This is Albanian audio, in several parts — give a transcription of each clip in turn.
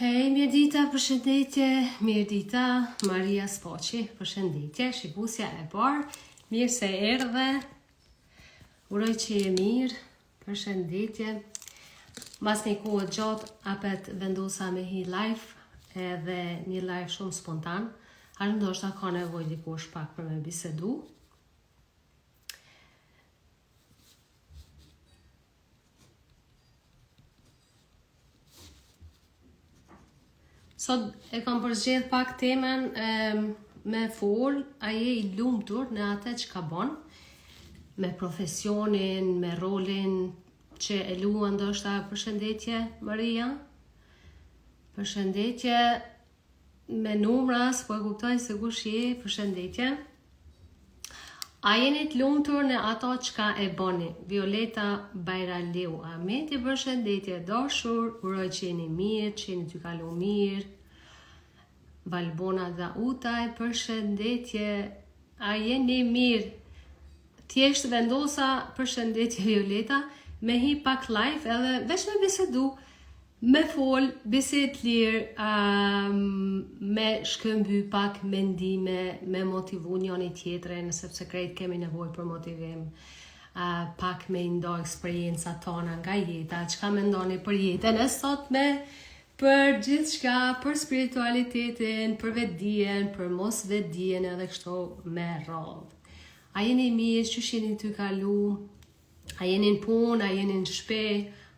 Hej, mirëdita, përshëndetje, mirëdita, Maria Spoqi, përshëndetje, shikuesja e parë, mirë se erdhe, uroj që je mirë, përshëndetje, mas një kohë gjatë, apet vendosa me hi live, edhe një live shumë spontan, a ndoshta ka nevojë dikush pak për me bisedu, Sot e kam përzgjedh pak temën e, me fol, a je i lumtur në atë çka bon, me profesionin, me rolin që e luan ndoshta përshëndetje Maria. Përshëndetje me numra, s'po e kuptoj se kush je, përshëndetje. A jeni të lumtur në ato çka e boni? Violeta Bajraliu, Ameti përshëndetje dashur, uroj që jeni mirë, që jeni tu kalu mirë. Valbona Dautaj, përshëndetje, a jeni mirë? Thjesht vendosa përshëndetje Violeta, me hi pak live edhe veç me bisedu, Me fol, bisedë të lirë, um, me shkëmby pak mendime, me motivu njoni tjetrin, sepse krejt kemi nevojë për motivim, uh, pak me i nda eksperiencat tona nga jeta, çka mendoni për jetën e sotme, për gjithçka, për spiritualitetin, për vetëdijen, për mos vetëdijen edhe kështu me radhë. A jeni mirë, qysh jeni tu kalu, A jeni në punë, a jeni në shpi,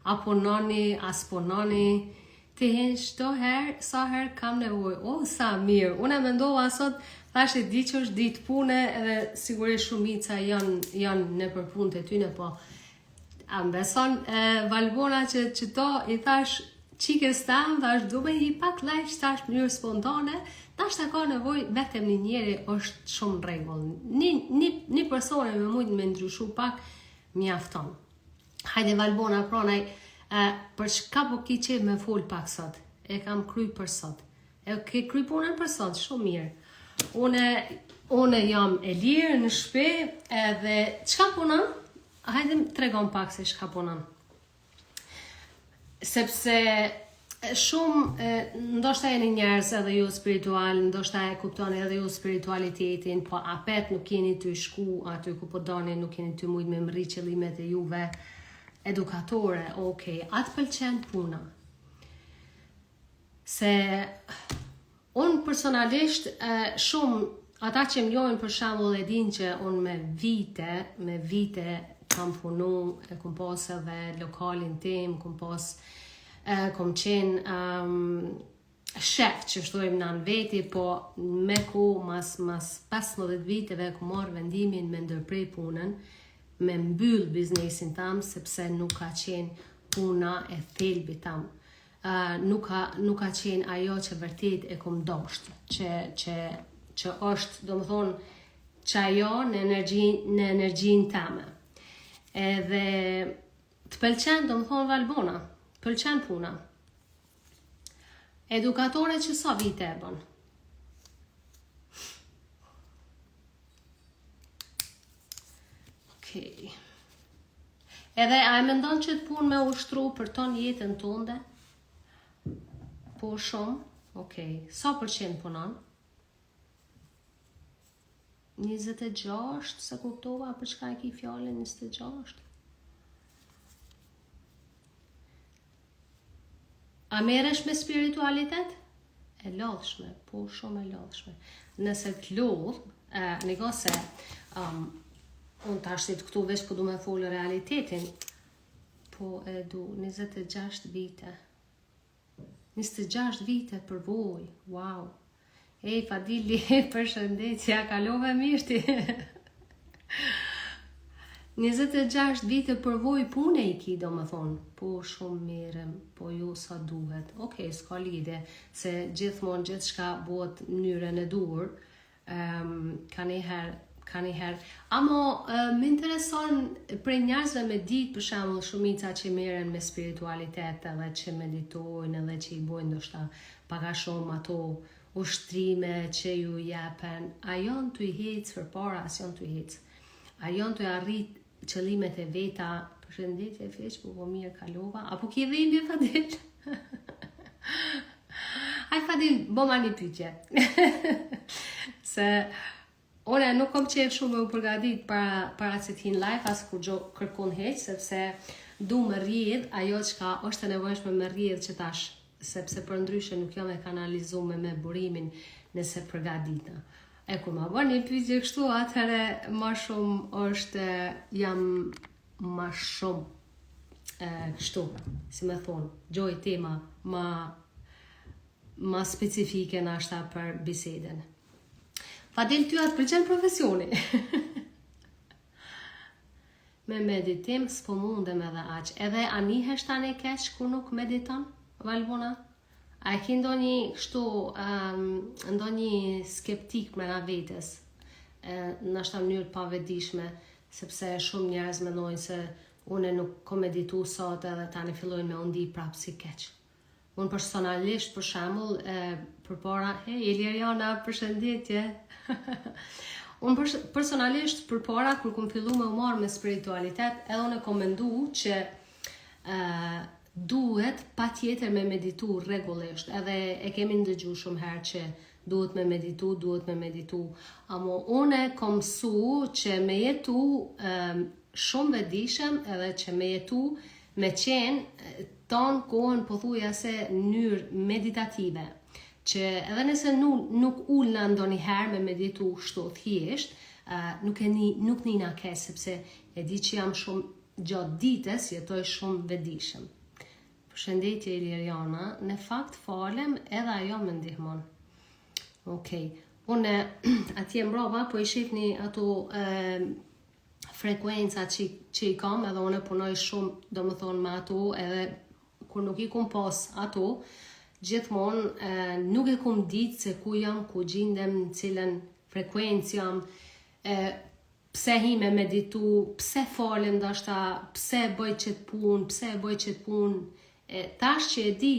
a punoni, a s'punoni, ti hin çdo herë, sa herë kam nevojë. O, sa mirë. Unë e mendova sot, thash e di që është ditë pune edhe sigurisht shumica janë janë nëpër punë të tyne, po a më beson e, Valbona që që to i thash çikës tam, thash du me hi pak live, thash në mënyrë spontane, nashta ka nevojë vetëm një njeri është shumë në rregull. Një, një, një person e me mujtë me ndryshu pak, mjafton. Hajde Valbona pranaj, e, për çka po ki qef me fol pak sot? E kam kry për sot. E ke kry punën për sot, shumë mirë. Une, une jam e lirë në shpi edhe çka punon? Hajde më tregon pak se çka punon. Sepse shumë ndoshta jeni njerëz edhe ju spiritual, ndoshta e kuptoni edhe ju spiritualitetin, po apet nuk jeni tu shku aty ku po doni, nuk jeni tu mujt me mrri qëllimet e juve. Edukatore, ok, a të pëlqen puna? Se unë personalisht shumë ata që më njohin për shembull e dinë që unë me vite, me vite kam punu, e kom pas edhe lokalin tim, kom pas, e, kom qenë um, shef që thojmë na në veti, po me ku mas, mas 15 viteve kom marrë vendimin me ndërpre punën, me mbyll biznesin tam, sepse nuk ka qenë puna e thelbit tam. Uh, nuk ka nuk ka qenë ajo që vërtet e kom dosht, që që që është, domethonë, që ajo në energji në energjinë tame. Edhe të pëlqen, domethonë Valbona, të pëlqen puna. Edukatore që sa vite e bën? Okej. Okay. Edhe a e mendon qët punë me ushtru për ton jetën tënde? Po shumë, okej. Sa përqind punon? 26, s'e kuptova për çka e ki fjalën 26. A merresh me spiritualitet? E lodhshme, po shumë e lodhshme. Nëse të lodh, e, niko se um, unë tash këtu veç po du me folë realitetin, po e du 26 vite. 26 vite përvojë, wow. Ej, Fadili, përshëndetje, a kalove mirë ti? 26 vite përvojë pune i ki, domethonë. Po, shumë mirë, po ju sa duhet. Okej, s'ka lidhje, se gjithmonë gjithçka bëhet në mënyrën e duhur. Um, ka një herë, ka një herë. Amo, uh, më intereson prej njerëzve me ditë, për shembull, shumica që merren me spiritualitet edhe që meditojnë edhe që i bojnë ndoshta pak a shumë ato ushtrime që ju jepen, a janë tu hec përpara, a s'janë tu hec. A janë tu arrit qëllimet e veta, përshëndetje Feq, po po mirë kalova, apo ki dhimbje Fadil? Hajt Fadil, boma një pytje. Se Unë nuk kom qef shumë me u përgatit para, para se të hi n'live, as kurgjo kërkun hiq, sepse du me rrjedh ajo çka është e nevojshme me rrjedh që tash, sepse përndryshe nuk jam e kanalizume me burimin nëse përgatitna. E kur ma bën një pyetje kështu, atëherë ma shumë është jam ma shumë e, kështu, si me thonë, gjoj tema ma ma specifike nashta për bisedën. Fadil, ty a të pëlqen profesioni? me meditim s'po mundem edhe aq. Edhe a nihesh tani keq kur nuk mediton, Valbona? A e ki ndonjë kështu, um, ndonjë skeptik mrena vetes, e, nashta në mënyrë pavetëdijshme, sepse shumë njerëz mendojnë se unë nuk kom meditu sot edhe tani fillojnë me u ndi prapë si keq. Unë personalisht, për shembull, e përpara, hej Iliriana, përshëndetje. Unë për, personalisht përpara kur kom fillu me u marrë me spiritualitet, edhe unë e kom mendu që ë duhet patjetër me meditu rregullisht, edhe e kemi ndëgju shumë herë që duhet me meditu, duhet me meditu. Amo unë kom mësu që me jetu e, shumë vetëdijshëm edhe që me jetu me qenë tanë kohën pothuajse në mënyrë meditative, që edhe nëse nuk, nuk ulna ndonjëherë me meditu kështu thjesht, uh, nuk e ni, nuk nina keq sepse e di që jam shumë gjatë ditës jetoj shumë vetëdijshëm. Përshëndetje Iliriana, në fakt falem edhe ajo më ndihmon. Okej. Okay. Unë atje mbrapa po i shihni ato e, frekuenca që, që i kam edhe unë punoj shumë, do më thonë, me ato edhe kur nuk i kum pas ato, gjithmonë e, nuk e kum ditë se ku jam, ku gjindem, në cilën frekuencë jam, e, pse hi me meditu, pse falem ndoshta, pse e bëj qëtë punë, pse e bëj qëtë punë, e, tash që e di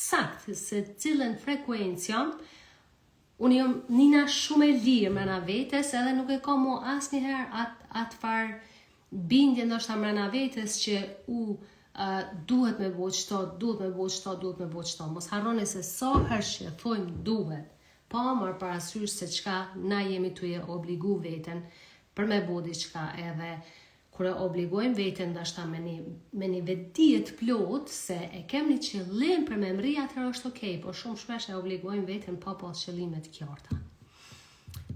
sakt se cilën frekuencë jam, Unë jam nina shumë e lirë mrena vetes edhe nuk e kam mo asnjëherë atë at farë bindje ndoshta mrena vetes që u uh, duhet me bo qëto, duhet me bo qëto, duhet me bo qëto. Mos harroni se sa herë që thojmë duhet, pa marrë parasysh se çka na jemi tu e obligu veten për me bo diçka edhe Kur e obligojmë veten ndoshta me një me një vetëdije të plotë se e kem një qëllim për me mrri atëherë është okej, por shumë shpesh e obligojmë veten pa pas qëllime të qarta.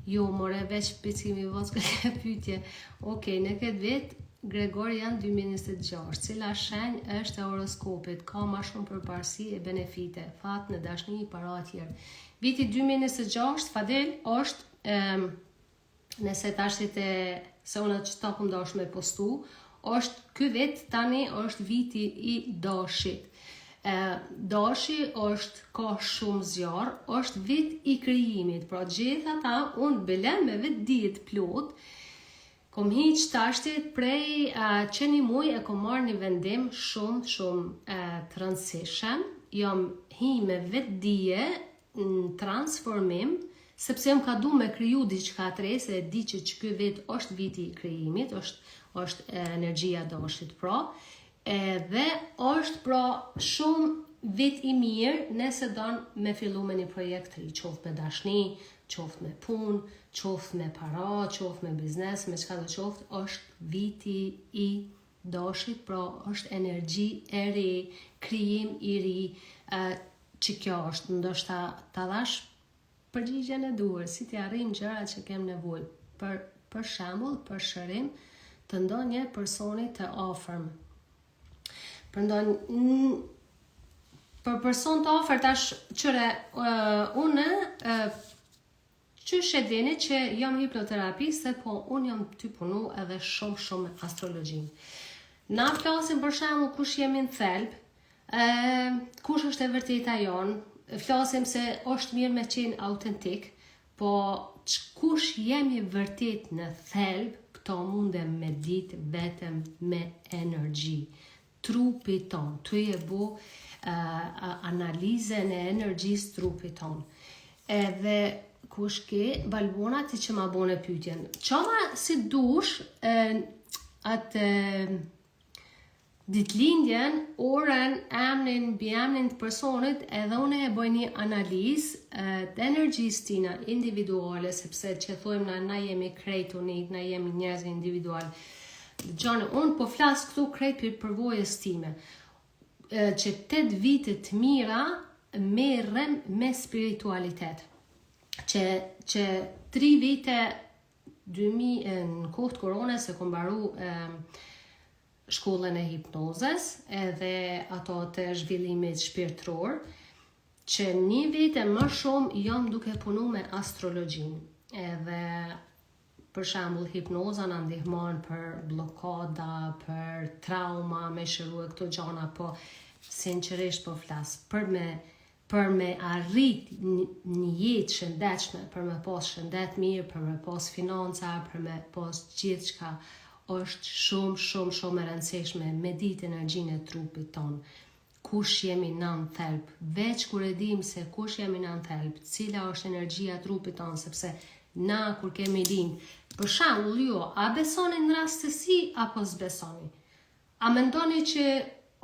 Jo, more veç picimi vockël e pyetje. Okej, në këtë vit Gregorian 2026, cila shenjë është e horoskopit, ka ma shumë përparësi e benefite, fat në dashni, para e tjerë. Viti 2026, Fadil, është e, nëse tash te se unë qëta kum dash me postu, është ky vit tani është viti i dashit. E, dashi është ka shumë zjarr, është vit i krijimit, pra gjithë ata unë bile me vetëdije të plot, kom hi qëtashti prej uh, që një muj e kom marrë një vendim shumë shumë uh, të rëndësishëm, jam hi me vetëdije në transformim, sepse jam ka du me kriju diçka të re, se e di që që ky vit është viti i krijimit, është, është energjia dashit pra, edhe është pra shumë vit i mirë nëse don me fillu me një projekt të ri, qoftë me dashni, qoftë me punë, qoftë me para, qoftë me biznes, me çka do qoftë, është viti i dashit, pra është energji e re, krijim i ri, që kjo është, ndoshta ta dhash përgjigjen e duhur, si t'i arrijmë gjërat që kem nevojë, për për shembull, për shërim të ndonjë personi të afërm. Për ndonjë për person të afërt tash qyre uh, unë uh, Qysh e dini që jam hipnoterapiste, po unë jam ty punu edhe shumë shumë me astrologjinë. Na flasim për shembull kush jemi në thelb, e, kush është e vërteta jonë, flasim se është mirë me qenë autentik, po kush jemi vërtet në thelb, këto mundem me ditë vetëm me energji. trupit ton, tu e bo uh, analizën e energjisë trupit ton. Edhe kush ke Valbona ti që ma bone pyetjen. Çoma si dush e, atë. Ditëlindjen, orën, emnin, mbiemnin të personit, edhe unë e bëj një analizë të energjisë tina individuale, sepse që thojmë na, na jemi krejt unik, na jemi njerëz individual. Dëgjoni, unë po flas këtu krejt për përvojës time, që 8 vite të mira merrem me spiritualitet. Që, që 3 vite 2000 në kohë të koronës e kom mbaru e, shkollën e hipnozës edhe ato të zhvillimit shpirtëror, që një vit e më shumë jam duke punu me astrologjinë. Edhe për shembull hipnoza na ndihmon për bllokada, për trauma, me shëru e këto gjana, po sinqerisht po flas, për me për me arrit një jetë shëndetshme, për me pas shëndet mirë, për me pas financa, për me pas gjithçka, është shumë, shumë, shumë e rëndësishme me ditë energjinë e trupit tonë. Kush jemi na në thelb, veç kur e dim se kush jemi na në thelb, cila është energjia e trupit tonë, sepse na kur kemi lind, për shembull ju, a besoni në rastësi apo s'besoni? A mendoni që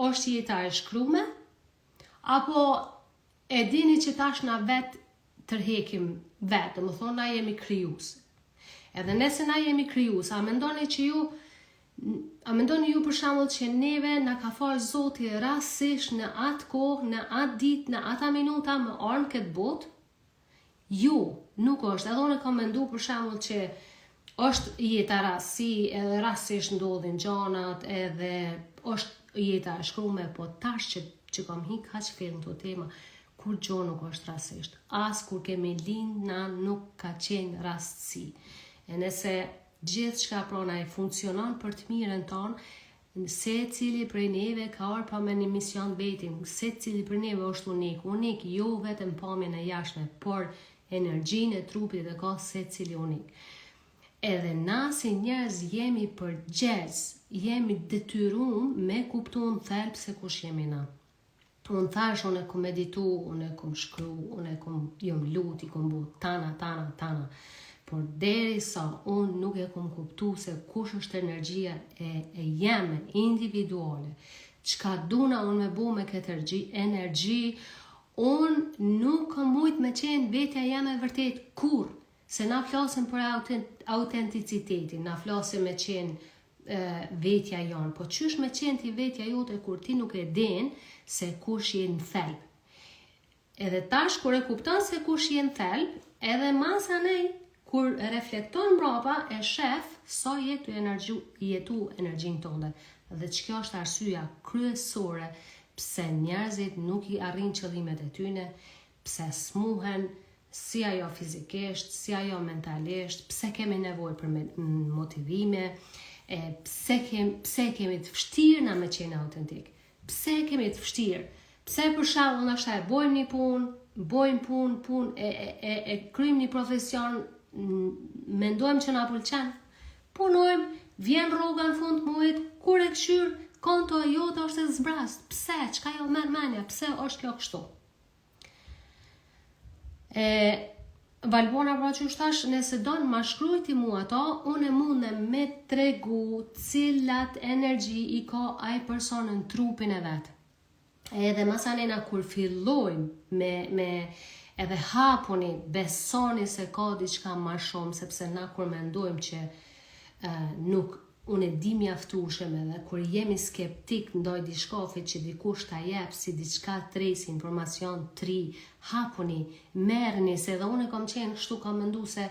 është jeta e shkrume? Apo e dini që tash na vet tërhekim vet, domethonë na jemi krijus. Edhe nëse na jemi krijus, a mendoni që ju a mendoni ju për shembull që neve na ka falë Zoti rastësisht në atë kohë, në atë ditë, në ata minuta me ardhë në këtë botë? Jo, nuk është. Edhe unë kam mendu për shembull që është jeta rastësi, edhe rastësisht ndodhin gjanat, edhe është jeta e shkrume, po tash që, që kam hi kaq fell në këto tema, kurgjo nuk është rastësisht. As kur kemi lind na nuk ka qenë rastësi. E nëse gjithçka pra na e funksionon për të mirën tonë, Secili prej neve ka ardhur pra me një mision të vetin, secili prej neve është unik, unik jo vetëm pamjen e jashtme, por energjinë e trupit e ka secili unik. Edhe na si njerëz jemi përgjegjës, jemi detyrum me kuptu në thelb se kush jemi na. Unë thash, unë e kum meditu, unë e kum shkru, unë e kum jom lut, i kum bu tana, tana, tana. Por derisa unë nuk e kum kuptu se kush është energjia e, e jeme individuale, çka duna unë me bu me këtë energji, energji, unë nuk kam mujt me qenë vetja jeme e vërtet kurrë, se na flasim për autenticitetin, na flasim me qenë vetja jonë, po qysh me qenë ti vetja jote kur ti nuk e din se kush je në thelb. Edhe tash kur e kupton se kush je në thelb, edhe masanej kur reflekton mbrapa e shef sa je tu energju, jetu energjinë tënde. Dhe që kjo është arsyeja kryesore pse njerëzit nuk i arrijnë qëllimet e tyne, pse smuhen, si ajo fizikisht, si ajo mentalisht, pse kemi nevojë për motivime, e pse kem, pse kemi të vështirë na me qenë autentik. Pse kemi të vështirë? Pse për shembull ndoshta e bojmë një punë, bojmë punë, punë e e e, e kryjmë një profesion, mendojmë që na pëlqen. Punojmë, vjen rroga në fund të muajit, kur e kqyr, konto jote është e zbrazt. Pse? Çka jo merr mendja? Pse është kjo kështu? E, Valbona pra që tash, nëse don ma shkruj ti mu ato, unë e mundem me tregu cilat energji i ka ai person në trupin e vet. Edhe masanena kur fillojmë me, me edhe hapuni, besoni se ka diçka ma shumë, sepse na kur mendojmë që uh, nuk Unë e di mjaftueshëm edhe kur jemi skeptik ndaj diçkafit që dikush ta jep si diçka të re si informacion të ri hapuni merrni se edhe unë kam qenë kështu kam mendu se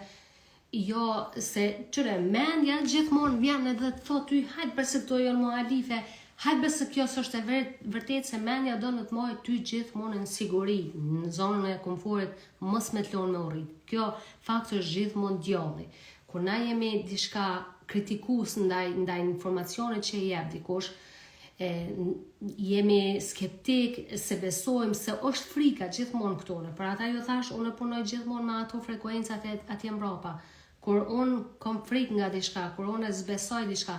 jo se qyre mendja gjithmonë vjen edhe të thotë ty hajt bre se këto janë muhalife hajt bre se kjo s'është e vërtetë se mendja do me të majt ty gjithmonë në siguri në zonën e komforit mos me të lonë me u rrit kjo fakt është gjithmonë djalli Kur na jemi diçka kritikues ndaj ndaj informacionit që i jep dikush, e, jemi skeptik se besojmë se është frika gjithmonë këtu në. Për ata ju thash, unë punoj gjithmonë me ato frekuencat e atje mbrapa. Kur unë kam frikë nga diçka, kur unë s'besoj diçka,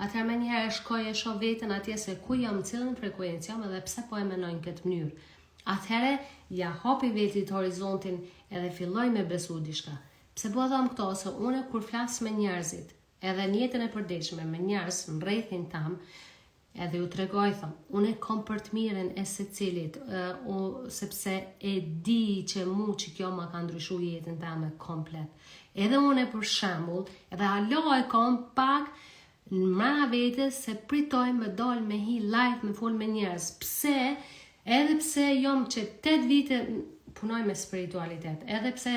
atëherë menjëherë shkoj e shoh veten atje se ku jam, cilën frekuencë jam edhe pse po e menoj në këtë mënyrë. Atëherë ja hapi vetit horizontin edhe filloj me besu diçka. Pse po e them këto, se une kur flas me njerëzit, edhe në jetën e përditshme me njerëz në rrethin tam, Edhe ju tregoj, thom, unë e kom për të mirën e secilit, o, sepse e di që mu që kjo ma ka ndryshu jetën teme komplet. Edhe unë e për shembull, edhe hala e kom pak në mrena vetes se pritoj me dal me hi live me fol me njerëz. Pse? Edhe pse jom që 8 vite punoj me spiritualitet, edhe pse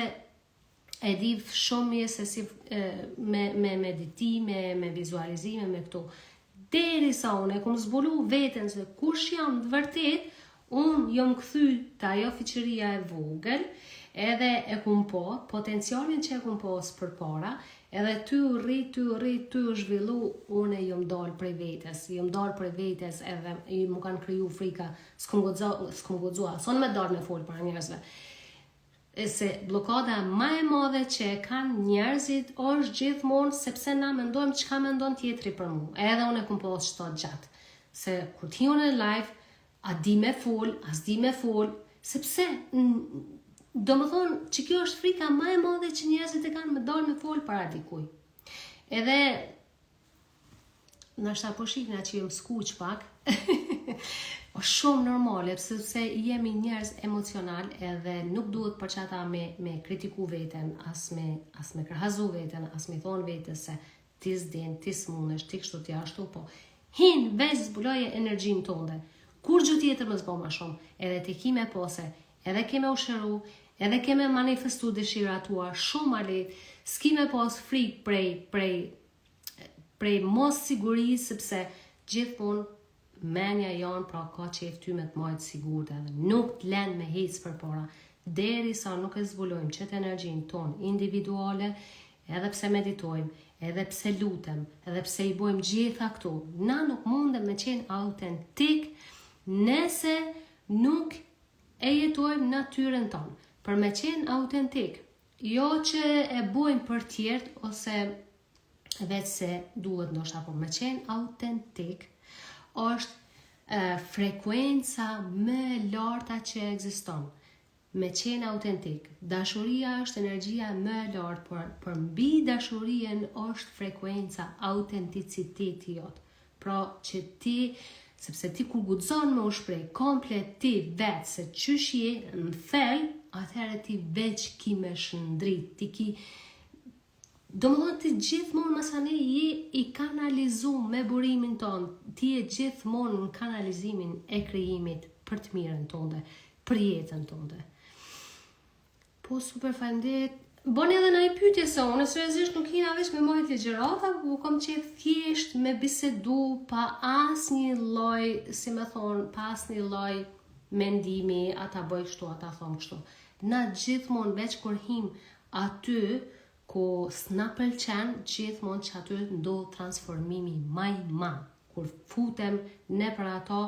e di shumë mirë se si e, me, me meditime, me vizualizime, me këto. Derisa unë e kom zbulu veten se kush jam të vërtet, unë jom kthy te ajo fiqëria e vogël, edhe e kum po, potencialin që e kum pas përpara, edhe ty u rrit, ty u rrit, ty u zhvillu, unë jom dal prej vetes, jom dal prej vetes edhe mu kanë kriju frika, s'kum guxu, s'kum guxu, as unë me dal me fol para njerëzve. E se bllokada ma e madhe që e kanë njerëzit është gjithmonë sepse na mendojmë çka mendon tjetri për mu. Edhe unë e kum pas qëto gjatë. Se kur të hi unë në live, a di me fol, a s'di me fol, sepse do më thonë që kjo është frika ma e madhe që njerëzit e kanë me dalë me fol para dikuj. Edhe Nashta po shihna që jom skuq pak, o shumë normale, sepse jemi njerëz emocional edhe nuk duhet për qata me, me kritiku veten, as me, as me krahazu veten, as me thonë vetes se ti s'din, ti s'mundesh, ti kështu ti ashtu, po hin veç zbuloje energjinë tonde. Kurgjë tjetër mos bo ma shumë, edhe ti ki me pa se, edhe ke me u shëru, edhe ke me manifestu dëshirat tua shumë ma lehtë, s'ki me pas frikë prej, prej prej mos sigurisë sepse gjithmonë menja jonë pra ka qef ty me të majtë sigurt edhe nuk të len me hec përpara derisa nuk e zbulojmë qëtë energjinë tonë individuale edhe pse meditojmë, edhe pse lutem, edhe pse i bojmë gjitha këto, na nuk mundem me qenë autentik nëse nuk e jetojmë natyrën tonë. Për me qenë autentik, Jo që e bojmë për tjerët ose veç se duhet ndoshta, por me qenë autentik është e, frekuenca më e larta që ekziston. Me qenë autentik, dashuria është energjia më e lartë, por për mbi dashurien është frekuenca autenticiteti jot. Pra që ti, sepse ti kur guxon me u shpreh komplet ti vetë se qysh je në thellë, atëherë ti veç ki me shndrit, ti ki Do më thonë ti gjithmonë masanej je i kanalizu me burimin tonë, ti je gjithmonë në kanalizimin e krijimit për të mirën tënde, për jetën tënde. Po super faleminderit. Boni edhe naj pyetje se unë seriozisht nuk jena veç me majt ligjërata, po kom qef thjesht me bisedu pa asnjë lloj, si me thonë, pa asnjë lloj mendimi, ata bëj kështu, ata thonë kështu. Na gjithmonë veç kur him aty ku s'na pëlqen, gjithmonë që aty ndodh transformimi ma i madh, kur futem nëpër ato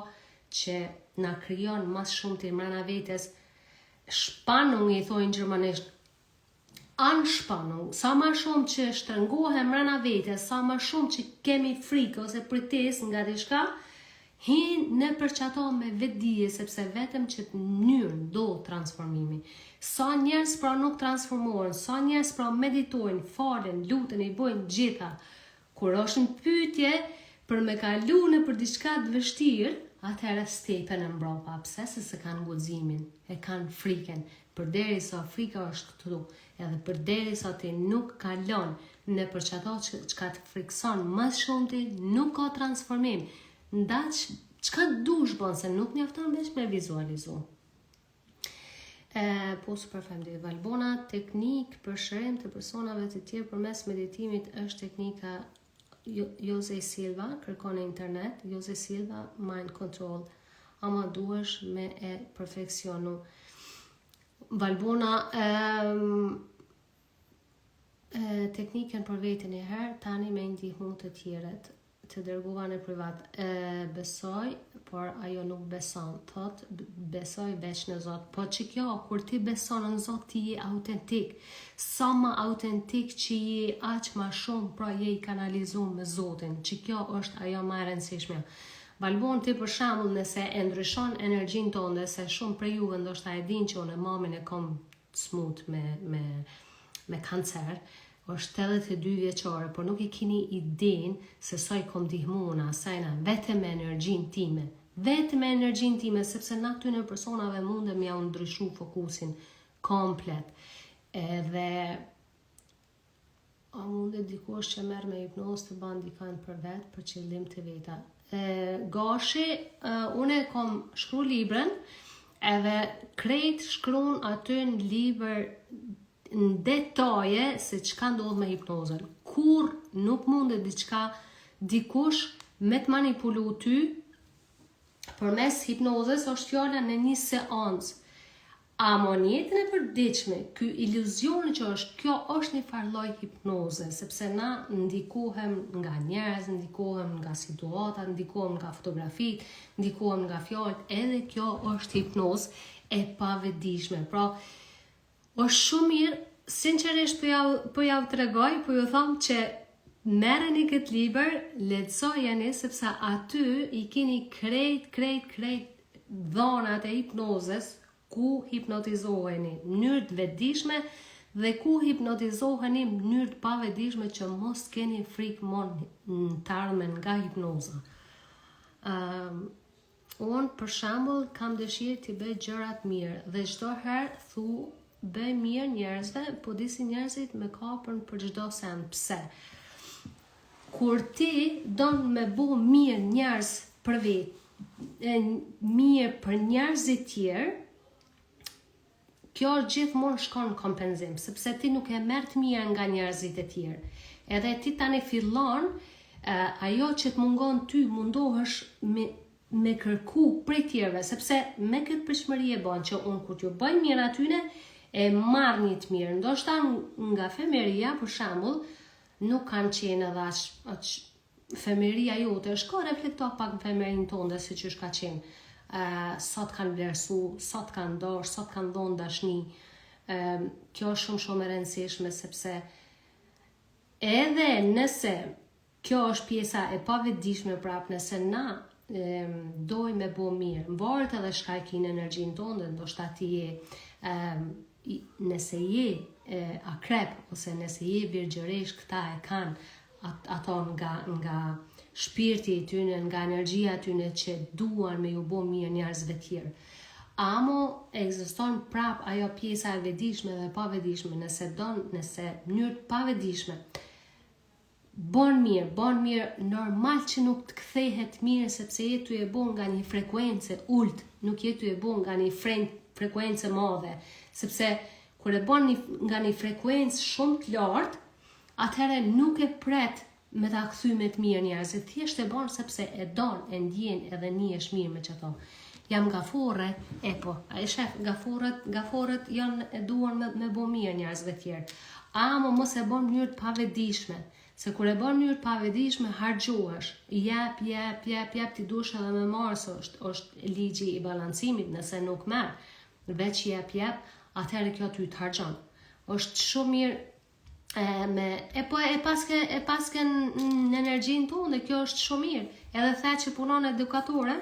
që na krijon mas shumti mrena vetes, Spannung i thojnë gjermanisht Anspannung, sa ma shumë që shtrëngohem mrena vetes, sa ma shumë që kemi frikë ose pritesë nga diçka, hin nëpër qato me vetëdije, sepse vetëm qët mënyrë ndodh transformimi. Sa njerëz pra nuk transformohen, sa njerëz pra meditojnë, falen, luten, i bojnë gjitha, Kur është në pyetje për me kalu nëpër diçka të vështirë, atëherë stepen e mbrapa, pse se s'e kanë guximin, e kanë frikën, përderisa frika është këtu, edhe përderisa ti nuk kalon nëpër qato çka të frikson më së shumti, nuk ka transformim. Ndaç çka dush bon se nuk mjafton veç me vizualizu. E, po super faleminderit Valbona, teknikë për shërim të personave të tjerë përmes meditimit është teknika Jose Silva, kërkon në internet, Jose Silva Mind Control, ama duhesh me e perfeksionu. Valbona, e, e, teknikën për veten një herë, tani me ndihmu të tjerët. Të dërgova në privat. E besoj, por ajo nuk beson. Thot, besoj veç në Zot. Po që kjo, kur ti beson në Zot, ti je autentik. Sa ma autentik që je, aq ma shumë, pra je i kanalizum me Zotin. Që kjo është ajo ma e rëndësishme. Valbon, ti për shembull, nëse e ndryshon energjinë tënde, se shumë prej juve ndoshta e din që unë mamin e kom smut me, me, me kancer, Është 82 vjeçare, por nuk e kini idenë se sa i kom ndihmu unë asajna vetëm me energjinë time. Vetëm me energjinë time, sepse na këtyne personave mundem jau ndryshu fokusin komplet. Edhe a mundet dikush që merr me hipnozë të ban dikan për vet për qëllim të veta. E, gashi, e, unë e kom shkru librën, edhe krejt shkrun aty në libër në detaje se çka ndodh me hipnozën. Kur nuk mundet diçka dikush me të manipulu ty përmes hipnozës është fjala në një seancë. Amo në jetën e përditshme, ky iluzioni që është, kjo është një farë lloj hipnoze, sepse na ndikohem nga njerëz, ndikohem nga situatat, ndikohem nga fotografitë, ndikohem nga fjalët, edhe kjo është hipnozë e pavetëdijshme. Pra, është shumë mirë, sinqerisht po jau po jau tregoj, po ju them që merreni këtë libër, lexojeni sepse aty i keni krejt, krejt, krejt dhonat e hipnozës ku hipnotizoheni në mënyrë të vetëdijshme dhe ku hipnotizoheni në mënyrë të pavetëdijshme që mos keni frikë mo në të ardhmen nga hipnoza. Um, unë për shembull kam dëshirë t'i bëj gjërat mirë dhe çdo herë thu bëj mirë njerëzve, po disi njerëzit me kapën për çdo send. Pse? Kur ti don me bo mirë njerëz për vetë, e mirë për njerëzit tjerë, kjo gjithmonë shkon në kompenzim, sepse ti nuk e merr të mirë nga njerëzit e tjerë. Edhe ti tani fillon, ajo që të mungon ty mundohesh me me kërku prej tjerëve, sepse me këtë pritshmëri e bën që unë kur t'ju bëj mirë atyne, e marr një të mirë. Ndoshta nga fëmijëria, për shembull, nuk kanë qenë edhe aq aq fëmijëria jote, shko reflekto pak në fëmijërinë tënde se qysh ka qenë. Ë sa të kanë vlerësu, sa të kanë dashur, sa të kanë dhënë dashni. Ë kjo është shumë shumë e rëndësishme sepse edhe nëse kjo është pjesa e pavetëdijshme prapë nëse na e, dojmë me bo mirë, mvaret edhe shka e ki në energjinë tonde, ndoshta ti je e, nëse je e, akrep ose nëse je virgjëresh, këta e kanë at, ato nga nga shpirti i tyne, nga energjia e tyne që duan me ju bo mirë njerëzve tjerë. Amo ekziston prap ajo pjesa e vetëdijshme dhe pavetëdijshme, nëse don, nëse në mënyrë të pavetëdijshme Bon mirë, bon mirë, normal që nuk të kthehet mirë sepse je tu e bo nga një frekuencë e ulët, nuk je tu e bo nga një fren, frekuencë e madhe, sepse kur e bon një, nga një frekuencë shumë të lartë, atëherë nuk e pret me ta kthy me të mirë njerëzit, thjesht e bon sepse e don, e ndjen edhe nihesh mirë me qato. Jam gaforre, e po, e shef, gaforret, gaforret janë e duan me, me bo mirë njerëzve tjerë. Amo mos e bon mënyrë të pavetëdijshme, se kur e bon mënyrë të pavetëdijshme harxhohesh, jep, jep, jep, jep, ti duhesh edhe me marrë se është është ligji i balancimit, nëse nuk merr, veç jep, jep, atëherë kjo ty të harxhon. Është shumë mirë e, me e po e paske e paske në energjinë tonë dhe kjo është shumë mirë. Edhe the që punon edukatore,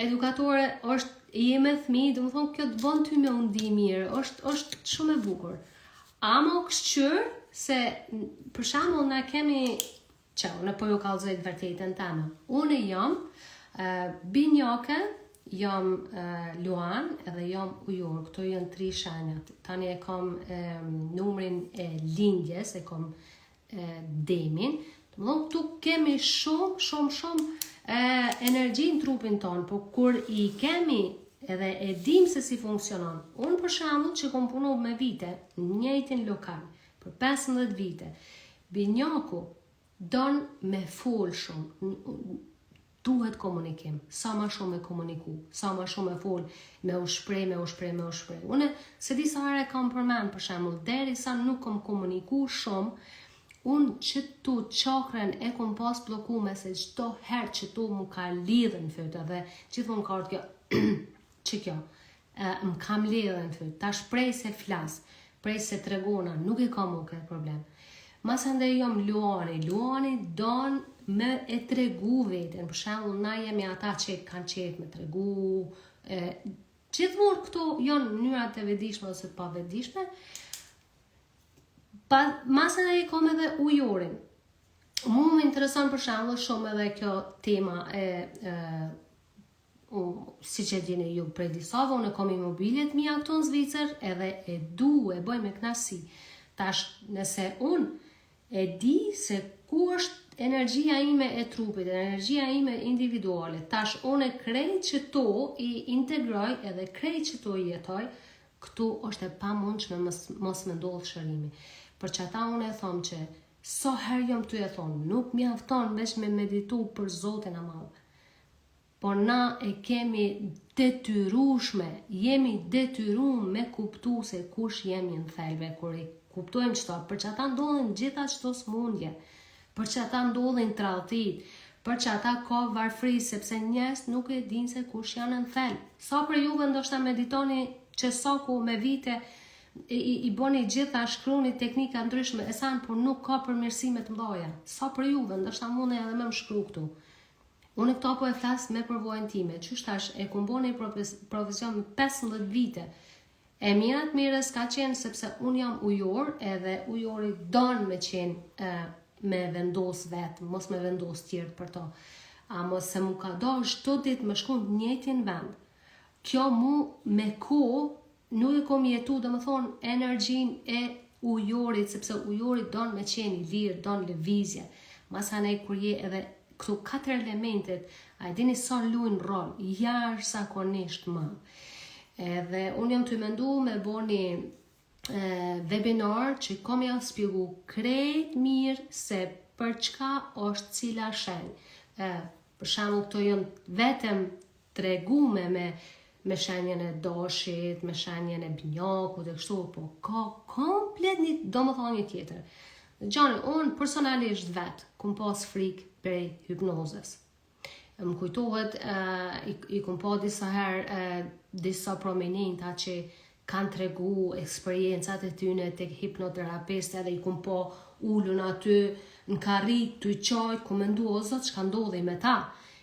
edukatore është je me fëmijë, domethonë kjo të bën ty me u ndi mirë, është është shumë e bukur. Amo këshqyr se për shembull na kemi që unë po ju kallzoj të vërtetën teme. Unë jam uh, binjake, jam uh, luan edhe jam ujor. Këto janë tri shenjat. Tani e kam uh, numrin e lindjes, e kam uh, demin. Domethonë këtu kemi shumë, shumë, shumë e, energji në trupin tonë, po kur i kemi edhe e dim se si funksionon. Unë për shembull që kom punu me vite në njëjtin lokal për 15 vite, binjaku don me fol shumë, duhet komunikim, sa ma shumë me komuniku, sa ma shumë me fol, me u shprej, me u shprej, me u shprej. Unë se di sa herë kam përmend, për shembull, deri sa nuk kom komuniku shumë, unë që tu çakrën e kom pas bllokume se çdo herë që tu mu ka lidhë në fyt edhe gjithmonë ka ardhë kjo që kjo e, më kam lidhë në fyt tash prej se flas prej se tregona nuk e kam mu këtë problem Masandej jam luani luani don me e tregu veten për shembull na jemi ata që kanë qejf me tregu e, gjithmonë këto janë mënyrat e vetëdijshme ose të pavetëdijshme. Pa, masanej e kom edhe ujorin. Mu më intereson për shembull shumë edhe kjo tema e, e u, siç e dini ju prej disave, unë kom imobiljet mia këtu në Zvicër edhe e du, e bëj me knaqësi. Tash, nëse unë e di se ku është energjia ime e trupit, energjia ime individuale, tash unë krejt qëto i integroj edhe krejt qëto i jetoj, Këtu është e pamundshme mos, mos me ndodhë shërimi. Për qata unë e thom që sa herë jam tu e thonë, nuk mjafton veç me meditu për Zotin e madh. Po na e kemi detyrushme, jemi detyru me kuptu se kush jemi në thelbe, kur i kuptojmë qëto, për qata ndodhin gjitha qëto smundje, për qata ndodhin tradhtit, për qata ka varfri, sepse njerëz nuk e dinë se kush janë në thelb. Sa prej juve ndoshta meditoni që sa ku me vite i, i, i boni gjitha shkruni teknika ndryshme e sanë, por nuk ka përmirësime të mëdha. Sa prej juve ndoshta mundi edhe me më shkru këtu. Unë këto po e flas me përvojën time, qysh tash e kum bo një profesion me 15 vite. E mira të mirës ka qenë sepse unë jam ujor edhe ujori don me qenë e, me vendos vetë, mos me vendos tjerët për to. Amo se mu ka do çdo ditë me shku në njëjtin vend. Kjo mu me kohë nuk e kom jetu, domethonë, energjin e ujorit, sepse ujori don me qenë i lirë, don lëvizje. Masanej kur je edhe këto katër elementet, a e dini sa lujnë rol, jashtëzakonisht madh. Edhe unë jam tu mendu me bo një e, webinar që kom ja spjegu krejt mirë se për çka është cila shenjë. E, për shembull këto janë vetëm tregume me me shenjën e doshit, me shenjën e binjakut e kështu, po ka komplet një, domethonë një tjetër. Gjani, unë personalisht vetë, kum pas frikë prej hipnozës. Më kujtohet, uh, i, i kum pa disa herë uh, disa prominenta që kanë tregu eksperiencat e tyne tek hipnoterapist edhe i kum pa ulun aty në karrik tu qajt, kum mendu o zot çka ndodhi me ta.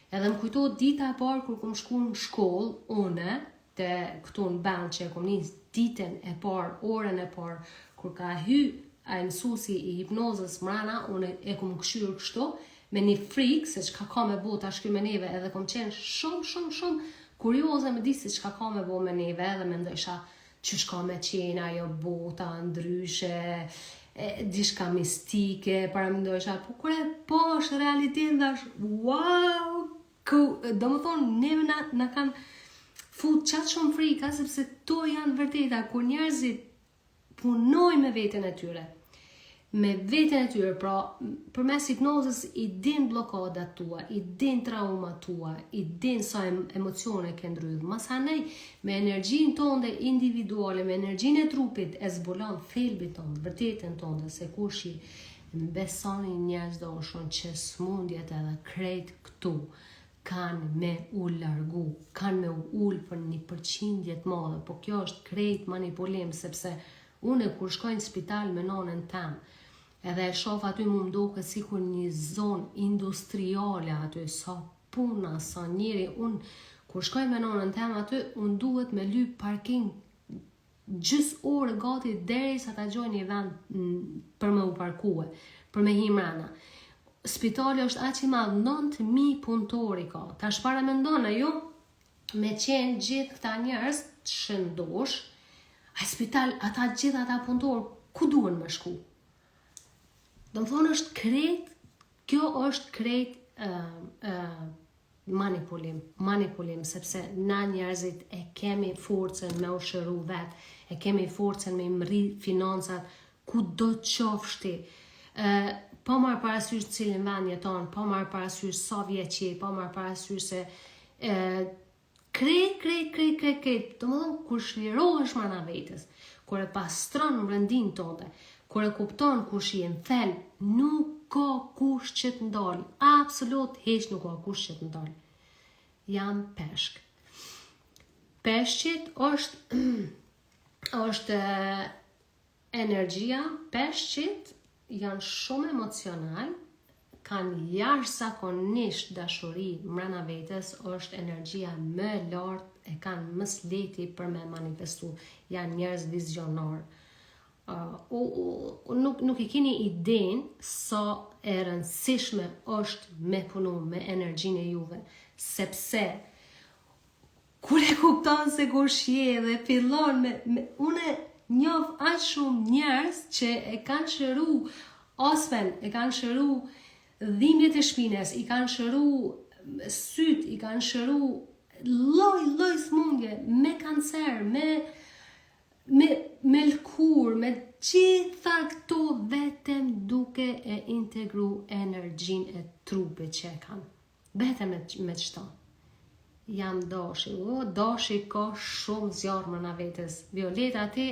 Edhe më kujtohet dita e parë kur kum shku në shkollë, une, te këtu në vend që e kum nis ditën e parë, orën e parë, kur ka hy ai mësuesi i hipnozës mrena, unë e kum kqyr kështu, me një frikë se çka ka me bo tash ky me neve, edhe kum qenë shumë, shumë, shumë kurioze me di se çka ka me bo me neve, edhe mendojsha qysh ka me qenë ajo bota ndryshe, e, diçka mistike, paramendojsha, po kur e pash realitetin thash, wow, ku, domethonë, neve na, na kanë fut qaq shumë frika, sepse to janë vërteta, kur njerëzit punojnë me veten e tyre. Me veten e tyre, pra përmes hipnozës i din bllokadat tua, i din traumat tua, i din sa emocione ke ndrydh. Masanej me energjinë tonde individuale, me energjinë e trupit e zbulon thelbin tond, vërtetën tonde se kush je. Më besoni njerëz t'dashun që smundjet edhe krejt këtu kanë me u largu, kanë me u ul për një përqindje të madhe, po kjo është krejt manipulim, sepse une kur shkoj në spital me nonën tem, edhe e shof aty mu m'doket sikur një zonë industriale aty, sa puna, sa njeri, unë kur shkoj me nonën tem aty, unë duhet me lyp parking gjys orë gati deri sa ta gjoj një vend për me u parkue, për me hi mrena. Spitali është aq i madh, 9000 punëtori ka. Tash paramendone ju me qenë gjithë këta njerëz të shëndosh, ai spital, ata gjithë ata punëtor, ku duhen me shku? Domethonë është krejt, kjo është krejt uh, uh, Manipulim, manipulim, sepse na njerëzit e kemi forcën me u shëru vet, e kemi forcën me i mrri financat ku do të qofsh ti. Ë, pa marrë parasysh në cilin vend jeton, pa marrë parasysh sa vjeç je, pa marrë parasysh se ë krejt, krejt, krejt, krejt, krejt, domethonë kur çlirohesh mrena vetes, kur e pastron mrendinë tonde, kur e kupton kush je në thelb, nuk ka kush që të ndal, absolut hiç nuk ka kush që të ndal. Jam peshk. Peshqit është është Energjia, Peshqit janë shumë emocional, kanë jashtëzakonisht dashuri mrena vetes, është energjia më e lartë e kanë më së lehti për me manifestu, janë njerëz vizionar. Uh, u, u, nuk, nuk e keni idenë sa e rëndësishme është me punu me energjinë e juve, sepse Kur e kupton se kush je dhe fillon me, me une njof aq shumë njerëz që e kanë shëru osmen, e kanë shëru dhimbjet e shpinës, i kanë shëru syt, i kanë shëru lloj lloj smundje me kancer, me me me lëkurë, me gjitha këto vetëm duke e integru energjinë e trupit që e kanë. Vetëm me, me qëto. Jam dashi. O, dashi ka shumë zjarr mrena vetes. Violeta, ti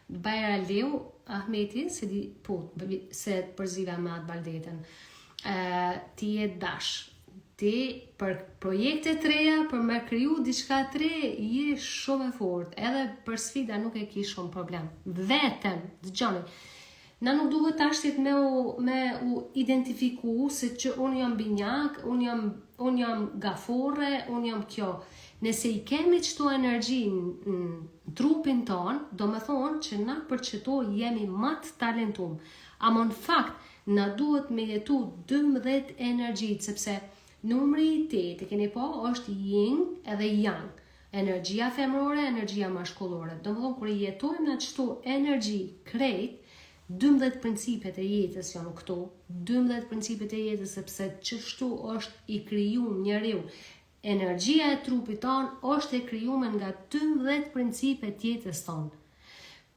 Bajraliu, Ahmeti, se di, po, se të përziva me atë Valdetën. E, ti je dash. Ti për projekte të reja, për me kriju diçka të re, je shumë e fort. Edhe për sfida nuk e ki shumë problem. Vetëm, dëgjoni, Na nuk duhet tashtit me u, me u identifiku se që unë jam binjak, unë jam, unë jam gaforre, unë jam kjo. Nëse i kemi qëto energji në trupin tonë, do me thonë që na për qëto jemi ma të talentum. Amo në fakt, na duhet me jetu 12 energjitë, sepse numri i 8, e keni po, është yin edhe yang. Energjia femërore, energjia mashkullore. Domethënë kur i jetojmë na qëto energji krejt, 12 principet e jetës janë këto, 12 principet e jetës sepse qështu është i kriju njeriu. Energjia e trupit tonë është e krijume nga 12 principet e jetës tonë.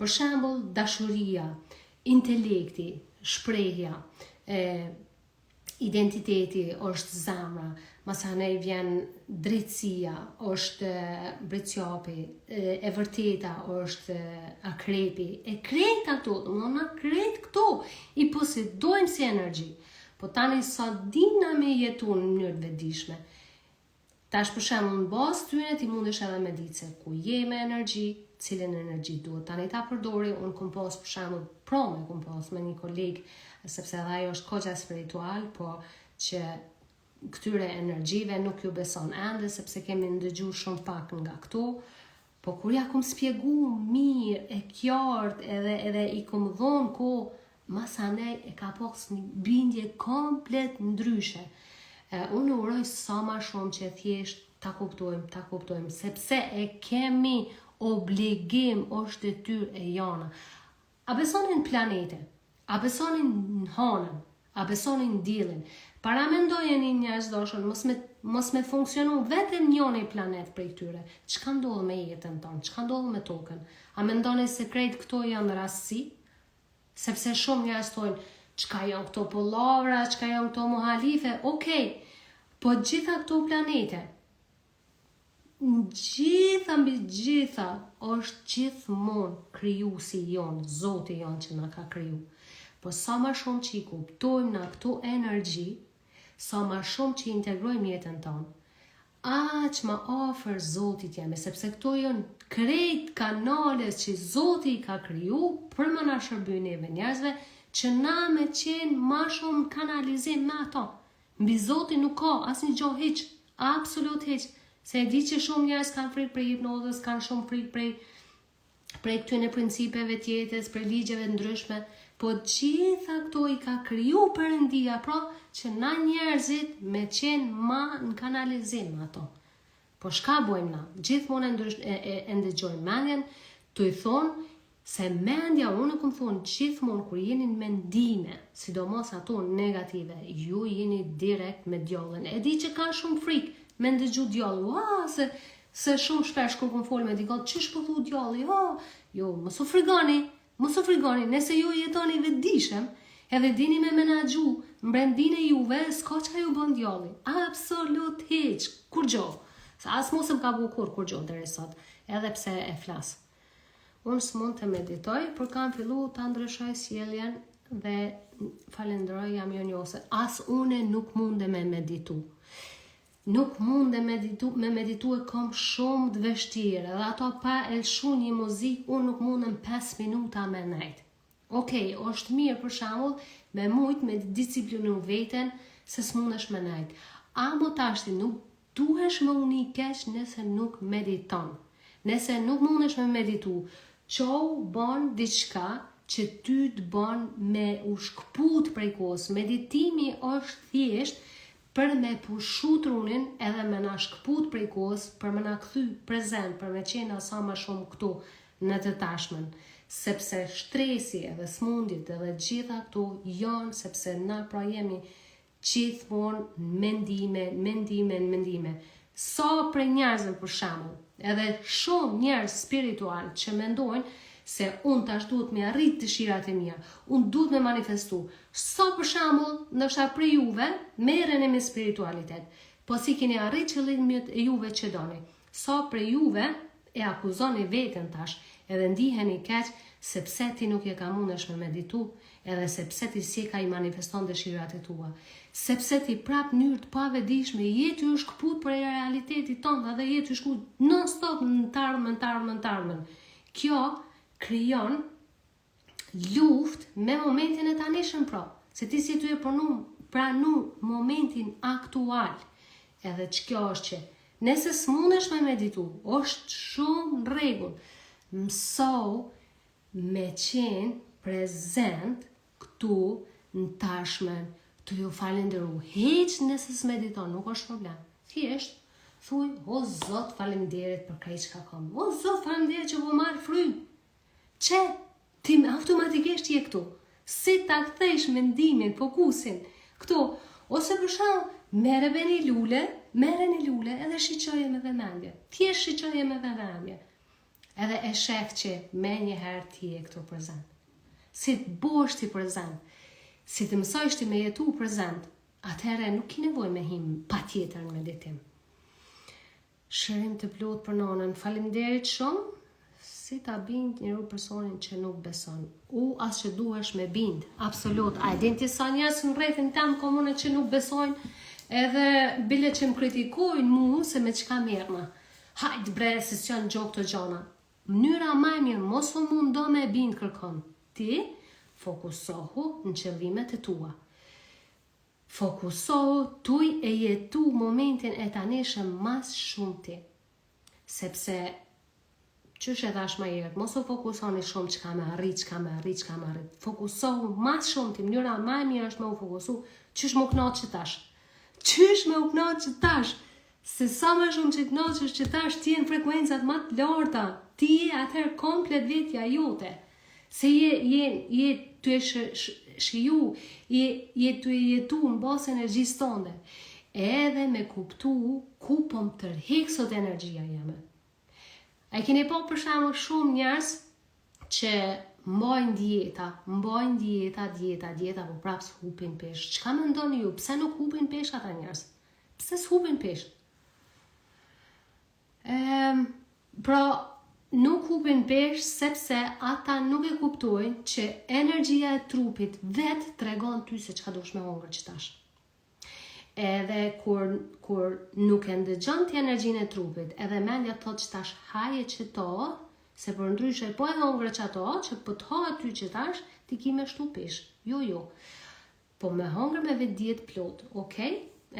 Për shembull, dashuria, intelekti, shprehja, e, identiteti është zemra, masanej vjen drejtësia, është bricjapi, e vërteta është akrepi, e krejt ato, domethënë na krejt këto i posedojmë si energji. Po tani sa dina me jetu në mënyrë të vetëdijshme, Tash për shembull në bazë tyne ti mundesh edhe me ditë se ku je me energji, cilën energji duhet tani ta përdori, unë kom pas për shembull prome kom pas me një koleg, sepse edhe ajo është koxha spiritual, po që këtyre energjive nuk ju beson ende, sepse kemi ndëgju shumë pak nga këto, po kur ja kom spjegu mirë e kjartë edhe, edhe i kom dhonë kohë, Masanej e ka pas një bindje komplet ndryshe. E, unë uroj sa ma shumë që thjesht ta kuptojmë, ta kuptojmë, sepse e kemi obligim, është detyrë e jona. A besoni në planete? A besoni në hanën? A besoni në diellin? Paramendojeni njerëz dashur, mos me mos me funksionu vetëm njoni planet prej këtyre. Çka ndodh me jetën tonë? Çka ndodh me tokën? A mendoni se krejt këto janë rastësi? Sepse shumë njerëz thonë, çka janë këto pollavra, çka janë këto muhalife, okej, po gjitha këto planete, gjitha mbi gjitha është gjithmonë krijuesi jonë, Zoti jonë që na ka kriju. Po sa ma shumë që i kuptojmë na këto energji, sa ma shumë që i integrojmë jetën tonë, Aq ma afër Zotit jemi, sepse këto janë krejt kanale që Zoti i ka kriju për me na shërby neve njerëzve, që na me qenë ma shumë kanalizim me ato. Mbi Zotin nuk ka asnjë gjo hiç, absolut hiç. Se e di që shumë njerëz kanë frikë prej hipnozës, kanë shumë frikë prej prej këtyne principeve të jetës, prej ligjeve të ndryshme, po gjitha këto i ka kriju Perëndia, pra që na njerëzit me qenë ma në kanalizim ato. Po shka bojmë na? Gjithmonë e, ndrysh, e, e, e ndëgjojmë mendjen, tu i thonë se mendja, unë e kom thonë gjithmonë kur jeni në mendime, sidomos ato negative, ju jeni direkt me djallin. E di që kanë shumë frikë me ndëgju djallin, ua, se Se shumë shpesh kur kom fol me dikon, qysh po thu djalli, oh, jo, mos u frigoni, mos u frigoni, nëse ju jetoni vetëdijshëm, edhe dini me menaxhu n'brendinë e juve, s'ka çka ju bën djalli. Absolut hiç, kurgjo. Se as mu s'më ka bu kurr kurgjo deri sot, edhe pse e flas. Unë s'mund të meditoj, por kam fillu ta ndryshoj sjelljen dhe falenderoj jam mirënjohëse. As une nuk mundem me meditu. Nuk mundem meditu, me meditu e kom shumë të vështirë, edhe ato pa e lëshu një muzikë, unë nuk mundem 5 minuta me nejt. Okej, është mirë për shembull me mujt me disiplinu veten se s'mundesh me nejt. Amo tashti nuk duhesh me u ni keq nëse nuk mediton. Nëse nuk mundesh me meditu, çohu bon diçka. që ty të bon me u shkëput prej kohës. Meditimi është thjesht për me pushu trunin edhe me na shkëput prej kohës, për me na kthy prezent, për me qenë sa ma shumë këtu në të tashmen. Sepse stresi edhe smundjet edhe gjitha këto janë sepse na pra jemi Gjithmonë mendime, mendime, mendime. Sa prej njerëzve për shembull, edhe shumë njerëz spiritual që mendojnë se unë tash duhet me arrit dëshirat e mia, unë duhet me manifestu. Sa për shembull, ndoshta prej juve merreni me spiritualitet, po s'i keni arrit qëllimet e juve që doni. Sa prej juve e akuzoni veten tash edhe ndiheni keq se pse ti nuk je ka mundesh me meditu edhe se pse ti s'je ka i manifeston dëshirat e tua sepse ti prap n'mënyrë të pavetëdijshme je tu u shkëput prej realitetit tënd edhe je tu shku non stop në t'ardhmen t'ardhmen t'ardhmen kjo krijon luftë me momentin e tanishëm pra, se ti s'je tu e pranu, pranu momentin aktual, edhe që kjo është që, nëse s'mundesh me meditu, është shumë në rregull, mëso me qenë prezent këtu në tashmen, tu ju falenderu, hiq nëse s'mediton, nuk është problem, thjesht, thuj, o zot faleminderit për krejt çka kam, o zot faleminderit që po marr frymë, Që ti automatikisht je këtu. Si ta kthejsh mendimin, fokusin këtu, ose për shembull, merre be një lule, merre një lule edhe shiqoje me vëmendje. Thjesht shiqoje me vëmendje. Edhe e shef që menjëherë ti je këtu prezent. Si të bohesh ti prezent, si të mësojsh ti me jetu prezent, atëherë nuk ki nevojë me hi patjetër në meditim. Shërim të plotë për nënën. Faleminderit shumë. Si ta bind njeriu personin që nuk beson? U as që duhesh me bind. Absolut. A e din ti sa njerëz në rrethin tem komune që nuk besojnë? Edhe bile që më kritikojnë mu se me çka merrna. Hajt bre, se s'janë gjo këto gjana. Mënyra ma e mirë mos u mundo me bind kërkon. Ti fokusohu në qëllimet e tua. Fokusohu tuj e jetu momentin e tanishëm ma s'shumti. Sepse qysh e thash ma herët, mos u fokusoni shumë çka me arrit, çka me arrit, çka me arrit. Fokusohu ma s'shumti, mënyra ma e mirë është me u fokusu, qysh me u knaq qitash. Qysh me u knaq qitash. Se sa më shumë që kënaqesh qitash ti je në frekuencat ma të larta, ti je atëherë komplet vetja jote. Se je je je tu e sh, sh, shiju, je je tu e jetu në bazë energjisë tënde. Edhe me kuptu ku po më tërhek sot energjia jeme. A e keni pa për shembull shumë njerëz që mbajnë dieta, mbajnë dieta, dieta, dieta, po prapë s'hupin peshë. Çka mendoni ju? Pse nuk hupin peshë ata njerëz? Pse s'hupin peshë? Ehm, pra, nuk hupin peshë sepse ata nuk e kuptojnë që energjia e trupit vetë tregon ty se çka duhesh me hongër qitash. Edhe kur, kur nuk e ndëgjon ti energjinë e trupit, edhe mendja të thotë qitash haje qëto, se përndryshe po e hongre qato, që po të ha ty qitash, ti ki me shtu peshë. Jo, jo. Po me hongër me vetëdije të plotë, ok,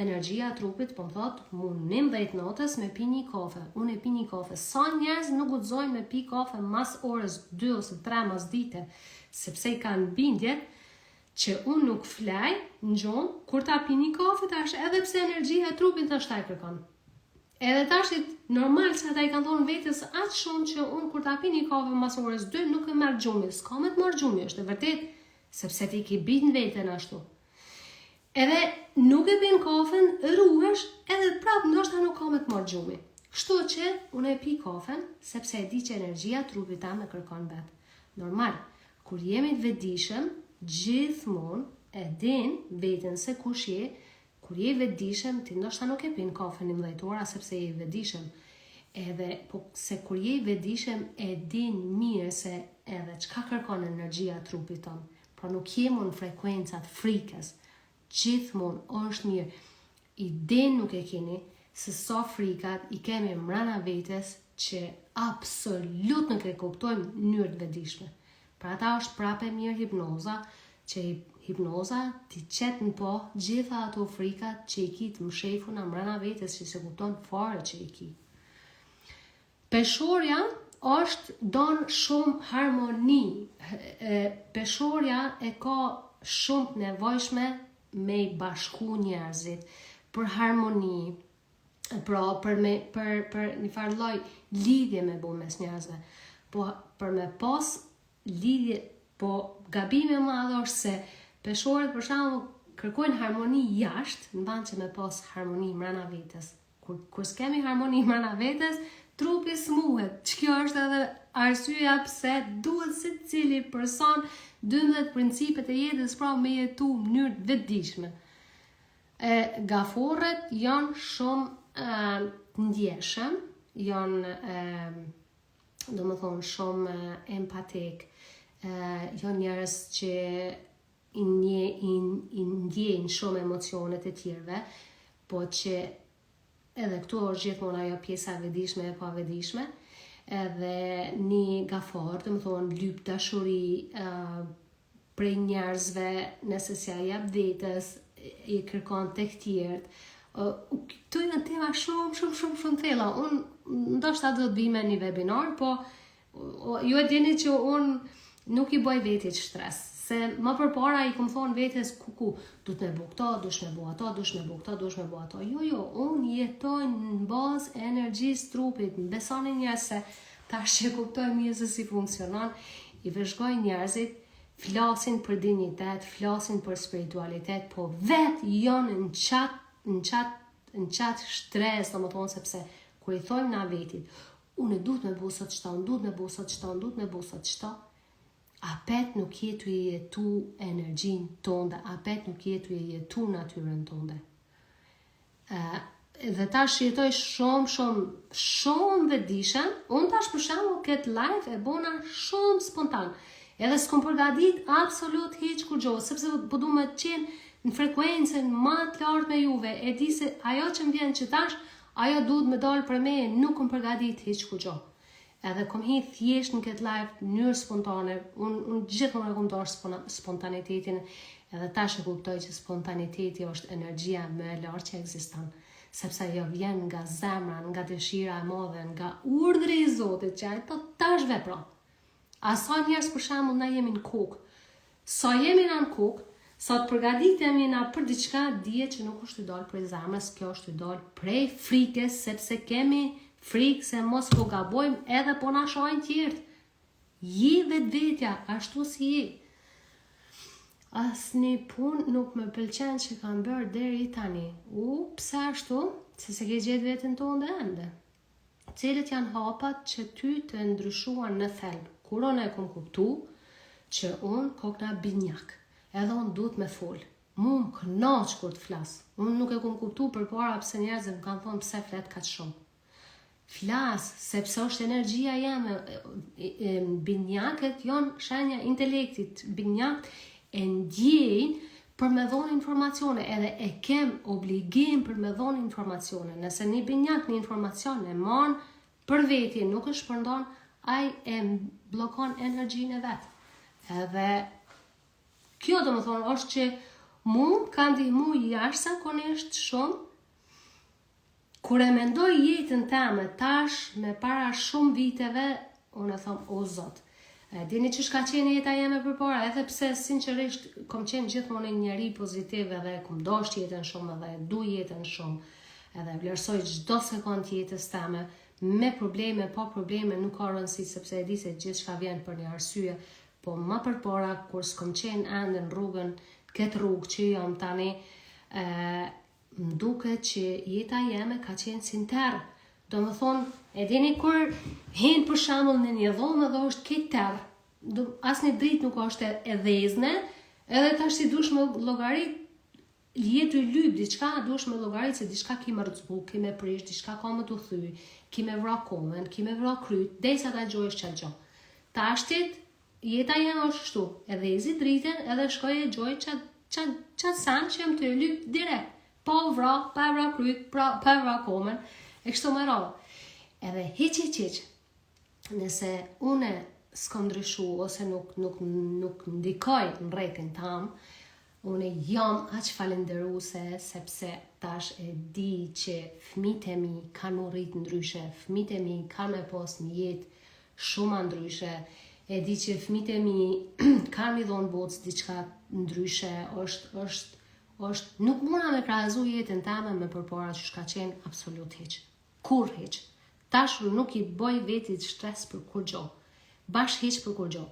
energjia e trupit po më thotë mu 11 natës me pi një kafe, unë e pi një kafe. Sa njerëz nuk guxojnë me pi kafe mas orës 2 ose 3 mas dite, sepse i kanë bindjet që unë nuk flej në gjumë kur ta pi një kafe tash edhe pse energjia e trupit ndoshta e kërkon. Edhe tash normal se ata i kanë thonë vetes aq shumë që unë kur ta pi një kafe mas orës 2 nuk e merr gjumi, s'ka me të marrë gjumi, është e vërtetë Sepse ti ki bind veten ashtu. Edhe nuk e pin kafen, ruhesh, edhe prap ndoshta nuk ka me të marrë gjumi. Kështu që unë e pi kafen, sepse e di që energjia trupit tem e kërkon vetë. Normal, kur jemi të vetëdijshëm, gjithmonë e din veten se kush je, Kur je i vetëdijshëm, ti ndoshta nuk e pin kafen 11 ora sepse je i vetëdijshëm. Edhe po se kur je i vetëdijshëm e din mirë se edhe çka kërkon energjia e trupit tënd. Pra nuk je më në frekuencat frikës. Gjithmonë është mirë. Idenë nuk e keni se sa frikat i kemi mrena vetes që absolut nuk e kuptojmë në mënyrë të vetëdijshme. Për ata është prapë e mirë hipnoza, që hipnoza t'i qet në pah gjitha ato frikat që i ki të mshefuna mrena vetes që s'e kupton fare që i ki. Peshorja është don shumë harmoni. E, peshorja e ka shumë të nevojshme me i bashku njerëzit për harmoni, pra për me për për një farë lloj lidhje me bo mes njerëzve. Po për me pas lidhje, po gabimi i madh është se peshorët për shembull kërkojnë harmoni jashtë, në vend që me pas harmoni mrena vetes. Kur, kur s'kemi harmoni mrena vetes, trupi smuhet. Që kjo është edhe arsyeja pse duhet secili person 12 principet e jetës pra me jetu në mënyrë të vetëdijshme. E gaforret janë shumë e, të ndjeshëm, janë e, domethonë shumë empatik, e, janë njerëz që i, një, i, i ndjejnë shumë emocionet e tjerëve, po që edhe këtu është gjithmonë ajo pjesa e vetëdijshme e pavetëdijshme, edhe një gaforr, domethonë, lyp dashuri uh, prej njerëzve, nëse s'ja jep vetes, i kërkon tek tjerët. Uh, këto janë tema shumë, shumë, shumë, shumë thella. Unë ndoshta do të bëj me një webinar, po ju e dini që unë nuk i bëj vetit stres, se më përpara i kom thonë vetes kuku, duhet me bo këto, duhet me bo ato, duhet me bo këto, duhet me bo ato. Jo, jo, unë jetoj në bazë energjisë trupit, më besoni njerëz se tash që kuptoj mirë se si funksionon, i vëzhgoj njerëzit, flasin për dinjitet, flasin për spiritualitet, po vetë janë në qatë, në qatë, në qatë stres, domethonë, sepse kur i thojmë na vetit, unë duhet me bo sot qëta, unë duhet me bo sot qëta, unë duhet me bo sot qëta, apet nuk je tu e jetu energjinë tonde, apet nuk je tu e jetu natyrën tonde. Uh, dhe tash jetoj shumë, shumë, shumë vetëdijshëm. Unë tash për shembull këtë live e bona shumë spontan. Edhe s'kom përgatit absolut hiç kurgjo, sepse po du me qenë në frekuencën ma të lartë me juve. E di se ajo që më vjen që tash, ajo duhet me dalë për me, nuk kom përgatit hiç kurgjo. Edhe kom hi thjesht në këtë live në mënyrë spontane. Unë un gjithmonë e kom dashur spontanitetin, edhe tash e kuptoj që spontaniteti është energjia më e lartë që ekziston, sepse ajo vjen nga zemra, nga dëshira e madhe, nga urdhri i Zotit që ai thotë tash vepro. A sa njerëz për shembull na jemi në kokë, Sa jemi na në kokë, sa të përgatitemi na për diçka, dije që nuk është tu dalë prej zemrës, kjo është tu dalë prej frikës, sepse kemi frikë se mos po gabojmë edhe po na shajnë tjerët. Ji vetvetja, ashtu si je. Asnjë punë nuk më pëlqen që kam bërë deri tani. U, pse ashtu? Se s'e ke gjetë veten tonde ende. Cilët janë hapat që ty të ndryshuan në thelb? Kur unë e kom kuptu që unë kokna binjak, edhe unë duhet me fol. Mu më kënaq kur të flas. Unë nuk e kom kuptu përpara pse njerëzit më kanë thonë pse flet kaq shumë. Flas sepse është energjia jeme. Binjakët janë shenja intelektit. Binjakët e ndjejnë për me dhonë informacione, edhe e kem obligim për me dhonë informacione. Nëse një binjak një informacion e man për veti, nuk e shpërndon, ai e bllokon energjinë e vet. Edhe kjo domethonë është që mu ka ndihmu jashtëzakonisht shumë Kur e mendoj jetën teme tash me para shumë viteve, unë e thom o zot. E dini qysh ka qenë jeta jeme përpara, edhe pse sinqerisht kom qenë gjithmonë një njeri pozitiv edhe kom dashtë jetën shumë edhe e du jetën shumë, edhe vlerësoj çdo sekond të jetës teme, me probleme, pa probleme, nuk ka rëndësi sepse e di se gjithçka vjen për një arsye, po ma përpara kur s'kom qenë ende në rrugën, këtë rrugë që jam tani, e, Më duket që jeta jeme ka qenë si në terr. Domethonë, e dini kur hin për shembull në një dhomë dhe është krejt terr. Do, asnjë dritë nuk është e dhezne, edhe tash si dush me llogarit, je tu lyp diçka, dush me llogarit se diçka ki me rrëzu, ki me prish, diçka ka me t'u thy, ki me vra komën, ki me vra kryt, derisa ta gjojsh qat gjo. Tashtit, Jeta jeme është kështu, e dhezi dritën edhe shkoj e gjoj qat qat qat sen që jam tu e lyp direkt, pa u vra, pa e vra kryt, pra, pa e vra komën, e kështu me radhë. Edhe hiç hiç hiç, nëse une s'kom ndryshu ose nuk nuk nuk ndikoj në rrethin tam, une jam aq falenderuse sepse tash e di që fëmijët e mi kanë m'u rrit ndryshe, fëmijët e mi kanë me pas një jetë. shumë ma ndryshe, e di që fmijt e mi kanë mi dhonë botës diçka ndryshe, është, është, është, nuk muna me krahazu jetën teme me përpara që shka qenë absolut hiq. Kurr hiq. Tash unë nuk i boj vetit stres për kurgjo. Bash hiq për kurgjo.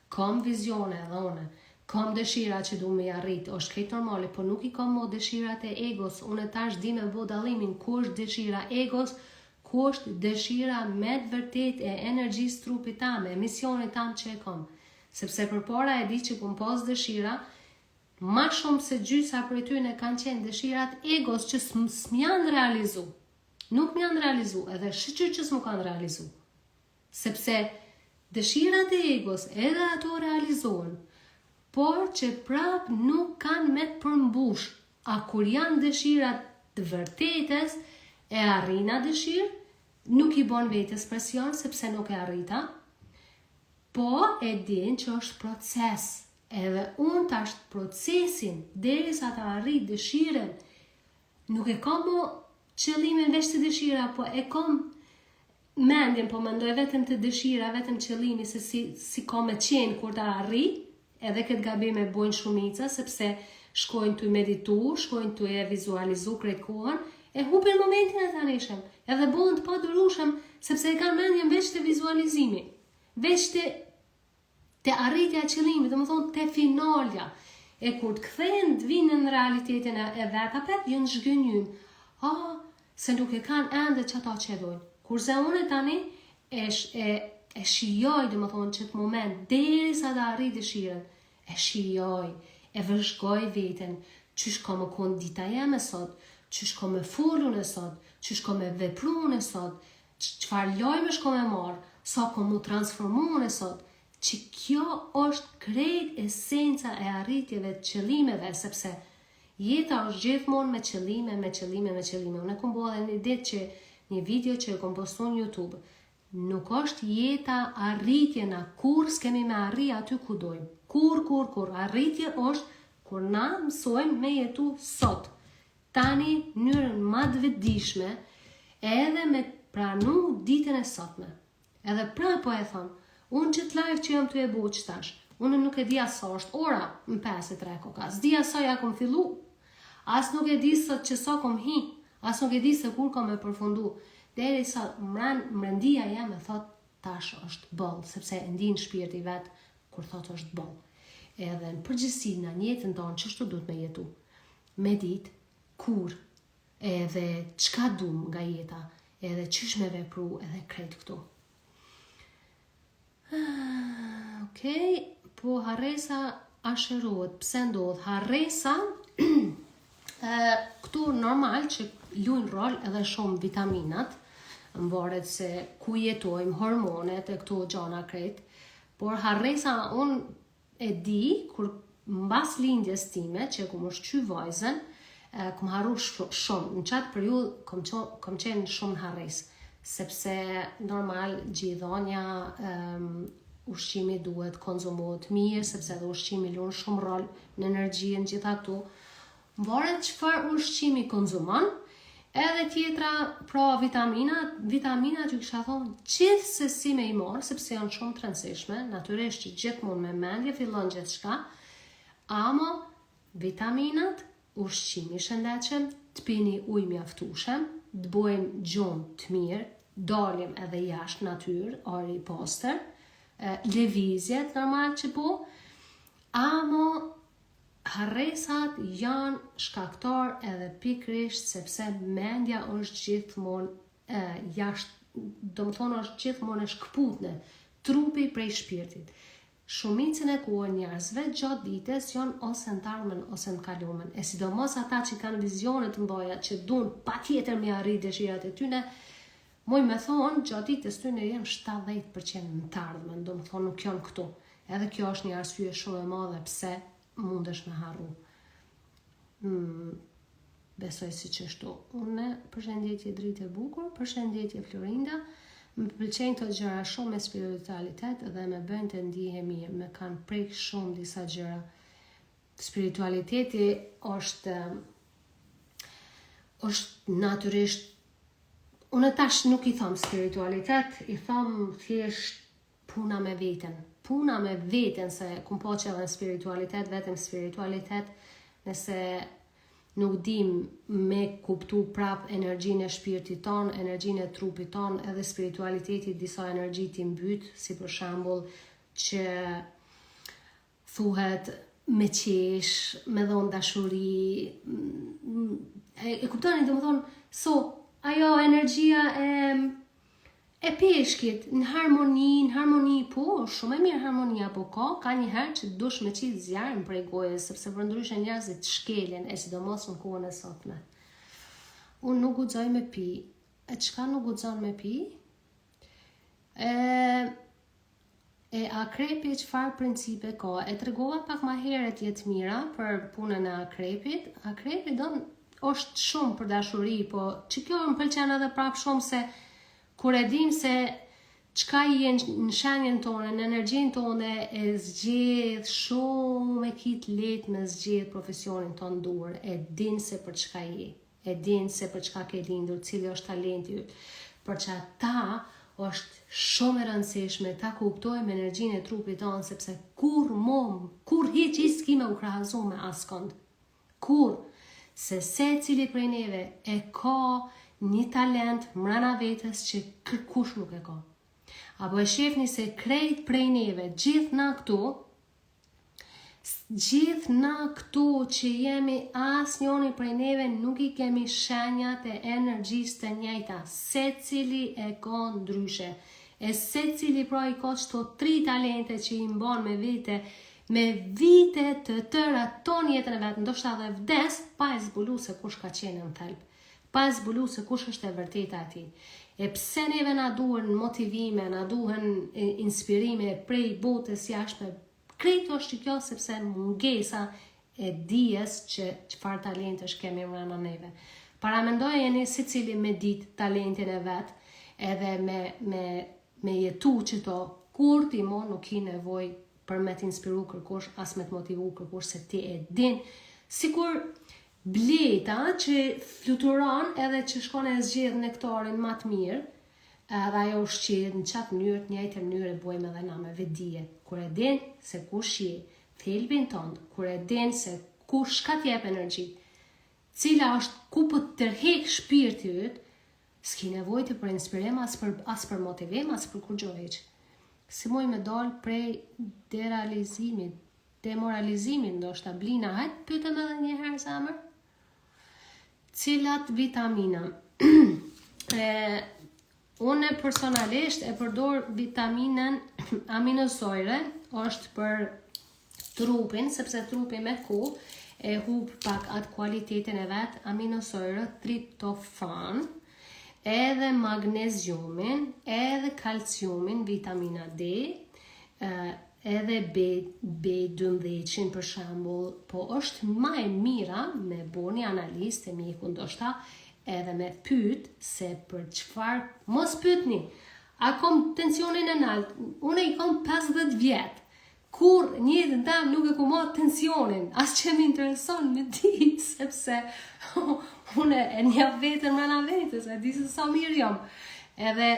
Kom vizione edhe une. Kom dëshira që du me i arrit, është krejt normale, po nuk i kom mo dëshirat e egos, une tash di me bo dallimin ku është dëshira egos, ku është dëshira me të vërtet e energjisë trupit tam, e misionit tam që e kom. Sepse përpara e di që kom pas dëshira, Ma shumë se gjysa prej tyne kanë qenë dëshirat egos që s'më janë realizu. Nuk më janë realizu, edhe shyqyr që s'mu kanë realizu. Sepse dëshirat e egos edhe ato realizohen, por që prap nuk kanë me të përmbush. A kur janë dëshirat të vërtetës, e arrina dëshirë, nuk i bon vetes presion sepse nuk e arrita, po e din që është proces, Edhe unë tash procesin derisa ta arrij dëshirën, nuk e kam mo qëllimin veç te dëshira, po e kam mendjen, po mendoj vetëm te dëshira, vetëm qëllimi se si, si ka me qenë kur ta arrij, edhe këtë gabim e bojnë shumica, sepse shkojnë tu meditu, shkojnë tu e vizualizu krejt kohën, e hupin momentin e tanishëm, edhe bohen të padurushëm, sepse e kanë mendjen veç te vizualizimi, veç te Te arritja e qëllimit, domethënë te finalja. E kur të kthehen të vinë në realitetin e, e vet apet janë zhgënjym. Ah, se nuk e kanë ende qata që e dojnë. Kurse unë tani e, e, e shijoj, domethënë, qëtë moment, derisa ta arrij dëshirën, e shijoj, e vëzhgoj veten, qysh ka me konë dita jeme sot, qysh ka me fol une sot, qysh ka me vepru une sot, Çfarë lajmesh kom me marrë, sa kom mu transformu unë sot, që kjo është krejt esenca e arritjeve të qëllimeve, sepse jeta është gjithmonë me qëllime, me qëllime, me qëllime. Unë e kom bo edhe një ditë që një video që e kom postu në YouTube. Nuk është jeta arritje na kurrë s'kemi me arri aty ku dojmë. Kurrë, kurrë, kurrë. Arritje është kur na mësojmë me jetu sot. Tani mënyrën ma të vetëdijshme edhe me pranu ditën e sotme. Edhe pra po e thom, unë qët live që jam tu e bo qëtash, unë nuk e di as sa është ora në 5 e 3 koka, s'di as sa ja kom fillu, as nuk e di sot që sa kom hi, as nuk e di se kur kom me përfundu, derisa mren, mrendia jeme thot tash është boll, sepse e ndin shpirti vet kur thot është boll. Edhe në përgjithësi në jetën tonë qështu duhet me jetu. Me dit kur edhe çka dum nga jeta edhe qysh me vepru edhe krejt këto. Okej, okay. po harresa a shërohet, pse ndodh? Harresa, këtu normal që lujnë rol edhe shumë vitaminat, mvaret se ku jetojmë, hormonet e këto gjana krejt, por harresa unë E di, kur mbas lindjes time, që e kum ushqy vajzën, kum harru shumë, në qatë periudhë kom, kom qenë shumë në harresë, sepse normal gjidhonja um, ushqimi duhet konsumohet mirë, sepse edhe ushqimi lun shumë rol në energji në gjitha këto, Varet çfarë ushqimi konsumon, edhe tjetra, pra vitaminat, vitaminat ju kisha thonë gjithsesi me i marrë, sepse janë shumë të rëndësishme, natyrisht që gjithmonë me mendje fillon gjithçka, ama vitaminat, ushqimi i shëndetshëm, të pini ujë mjaftueshëm, të bojmë gjumë të mirë, dalim edhe jashtë natyrë, ajri i pastër, lëvizjet normal që po, ama Harresat janë shkaktar edhe pikërisht sepse mendja është gjithmonë e jashtë, domethonë është gjithmonë e shkëputne, trupi prej shpirtit. Shumicën e kohë njerëzve gjatë ditës janë ose në t'ardhmen ose në kalumen, e sidomos ata që kanë vizione të mëdha që duan patjetër me arrit dëshirat e tyne, muj me thonë gjatë ditës tyne janë 70% në t'ardhmen, domethonë nuk janë këtu. Edhe kjo është një arsye shumë e madhe pse mundesh me harru. Mm, besoj si qështu. Unë, përshëndetje dritë e bukur, përshëndetje Florinda, më pëlqejnë këto gjëra shumë me spiritualitet dhe më bëjnë të ndihem mirë, më kanë prek shumë disa gjëra. Spiritualiteti është është natyrisht unë tash nuk i tham spiritualitet, i tham thjesht. Puna me veten. Puna me veten, se kum pa që edhe në spiritualitet, vetëm spiritualitet, nëse nuk dim me kuptu prap energjinë e shpirtit ton, energjinë e trupit ton, edhe spiritualiteti disa energji t'i mbyt, si për shembull që thuhet me qesh, me dhonë dashuri, e, e kuptoni, domethonë, so, ajo energjia e, e peshkit, në harmoni, në harmoni, po, shumë e mirë harmonia, po ka, ka një herë që dush me qitë zjarrin prej gojës, sepse përndryshe njerëzit shkelin, e sidomos në kohën e sotme. Unë nuk guxoj me pi, e çka nuk guxon me pi? E, E akrepi çfarë principe ka? E tregova pak ma herët Jetmira për punën e akrepit. Akrepi don është shumë për dashuri, po që kjo më pëlqen edhe prapë shumë se kur e dim se çka je në shenjën tonë, në energjinë tonë e zgjedh shumë e ki të lehtë me zgjedh profesionin tonë duhur, e din se për çka je. E din se për çka ke lindur, cili është talenti yt. Për qata është shumë e rëndësishme ta kuptojmë energjinë e trupit tonë, sepse kurrë mo, kurrë hiç hiç s'ki me u krahasu me askënd. Kurrë, se secili prej neve e ka një talent mrena vetes që kërkush nuk e ka. Apo e shefni se krejt prej neve, gjithë na këtu, Gjithë na këtu që jemi asnjoni prej neve nuk i kemi shenjat e energjisë të njëjta, secili e ka ndryshe. E secili pra i ka qëto tri talente që i mban me vite, me vite të tëra tonë jetën e vet, ndoshta edhe vdes pa e zbulu se kush ka qenë në thelb, pa e zbulu se kush është e vërteta e tij. E pse neve na duhen motivime, na duhen inspirime prej botës jashtme, Krejt është që kjo sepse mungesa e dijes që çfarë talentesh kemi mrena neve. Paramendojeni secili me ditë talentin e vet edhe me, me, me jetu qëto, kur ti mo nuk ki nevoj për me të inspiru kërkush, as me të motivu kërkush, se ti e din. Sikur bleta që fluturon edhe që shkon e zgjedh nektarin ma të mirë, Edhe ajo ushqehet në qatë mënyrë, të njëjtën mënyrë e bojmë edhe na me vetëdije. Kur e din se kush je, thelbin tënd, kur e din se kush çka të jep energji, cila është ku po të tërheq shpirti yt, s'ki nevojë ti për inspirim as për as për motivim as për kurrgjë hiç. Si muj me dal prej derealizimit, demoralizimit ndoshta Blina, hajt pyetëm edhe një herë zemër. Cilat vitamina? e, unë personalisht e përdor vitaminën aminosäure, është për trupin, sepse trupi me kohë e hup pak atë kualitetin e vet, aminosäure, triptofan, edhe magneziumin, edhe kalciumin, vitamina D, edhe B, B12 për shembull, po është ma e mira me bo një analizë te mjeku ndoshta edhe me pyet se për çfarë mos pyetni. A kom tensionin e nalt? Unë i kom 50 vjet. Kurrë në jetën tem nuk e kom mat tensionin, as që më intereson me di, sepse unë e njoh veten mrena vetes, e di se sa mirë jam. Edhe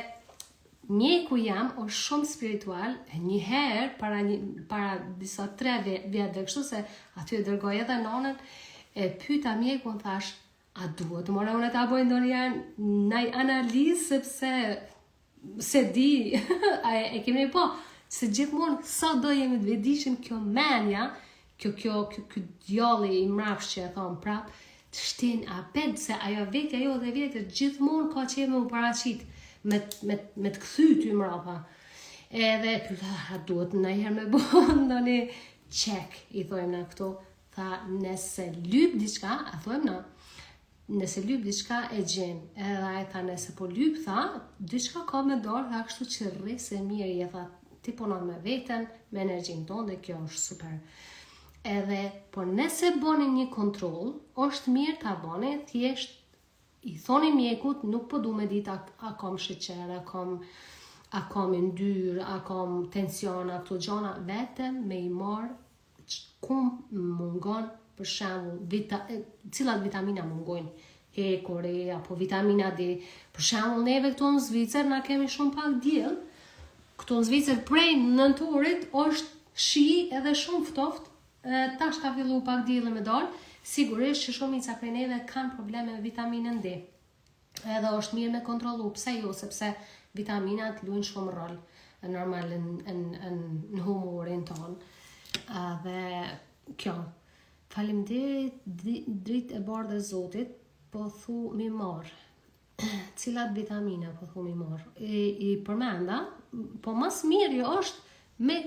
Mjeku jem është shumë spiritual, e një herë para një, para disa tre vjetëve kështu se aty e dërgoj edhe nonën, e pyeta mjekun thash, a duhet more unë ta bëj ndonjëherë naj analizë sepse se di, a e, e kemi po, se gjithmonë sa do jemi të vetëdijshëm kjo menja, kjo kjo kjo ky djalli i mrapsht që e thon prap, të shtin apet se ajo vetja jo dhe vjetër gjithmonë ka qejf me u paraqit me me me të kthy ty mrapa. Edhe pyeta, a duhet ndonjëherë me bo ndonjë check, i thojmë na këto, tha nëse lyp diçka, a thojmë na, Nëse lyp diçka e gjen. Edhe ai tha nëse po lyp tha, diçka ka me dalë, tha kështu që rri se mirë je tha ti punon me veten, me energjinë tonë dhe kjo është super. Edhe por nëse boni një kontroll, është mirë ta boni, thjesht i thoni mjekut, nuk po du me ditë a, a kom sheqer, a kom a kom yndyrë, a kom tension, a këto gjana, vetëm me i marë ku mungon për shembull vita, cilat vitamina mungojnë hekuri apo vitamina D. Për shembull neve këtu në Zvicër na kemi shumë pak diell. Këtu në Zvicër prej nëntorit është shi edhe shumë ftoft, e, tash ka fillu pak dielli me dal, sigurisht që shumica prej neve kanë probleme me vitaminën D. Edhe është mirë me kontrollu, pse jo, sepse vitaminat luajnë shumë rol normal në, në, në, në humorin tonë. Edhe kjo, Faleminderit dritë e bardhë e Zotit, po thu mi marr. Cilat vitamina po thu mi marr? I, i përmenda, po ma s'miri është me,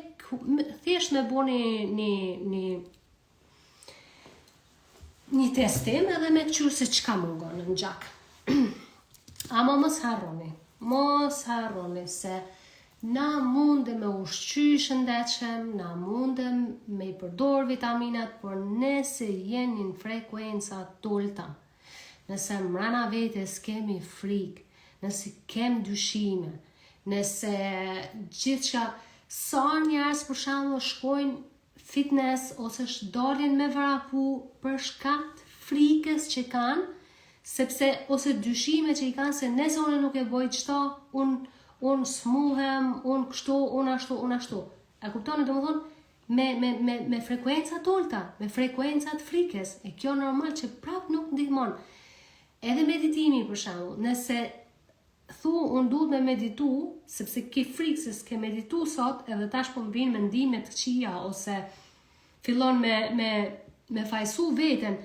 me thjesht me bo një një një një testim edhe me kqyr se çka mungon në gjak. Ama mos harroni, mos harroni se Na mundem me ushqy shëndetshëm, na mundem me i përdor vitaminat, por nëse jeni në frekuenca t'ulta, nëse mrena vetes kemi frikë, nëse kem dyshime, nëse gjithçka, sa njerëz për shembull shkojnë fitness ose dalin me vrapu për shkak të frikës që kanë, sepse ose dyshime që i kanë se nëse unë nuk e boj qëto, unë unë smuhem, unë kështu, unë ashtu, unë ashtu. E kuptoni, domethonë, me, me, me, me frekuenca të ulta, me frekuenca të frikës, e kjo normal që prap nuk ndihmon. Edhe meditimi, për shembull, nëse Thu unë duhet me meditu, sepse ke frikë se s'ke meditu sot edhe tash po më vijnë mendime të këqija ose fillon me me me fajsu veten,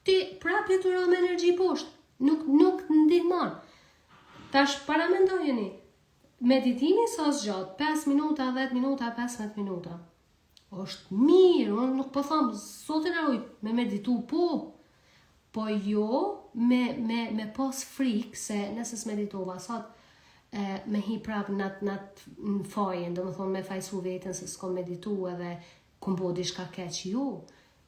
ti prapë je tu ra me energji poshtë, nuk nuk ndihmon. Tash paramendojeni, meditimi sa zgjat, 5 minuta, 10 minuta, 15 minuta. Është mirë, unë nuk po them, Zoti na rujt, me meditu po, po jo me, me, me pas frikë se nëse s'meditova sot, e, me hi prap në atë në atë në fajin, domethonë me fajsu veten se s'kom meditu edhe kom bo diçka keq, jo.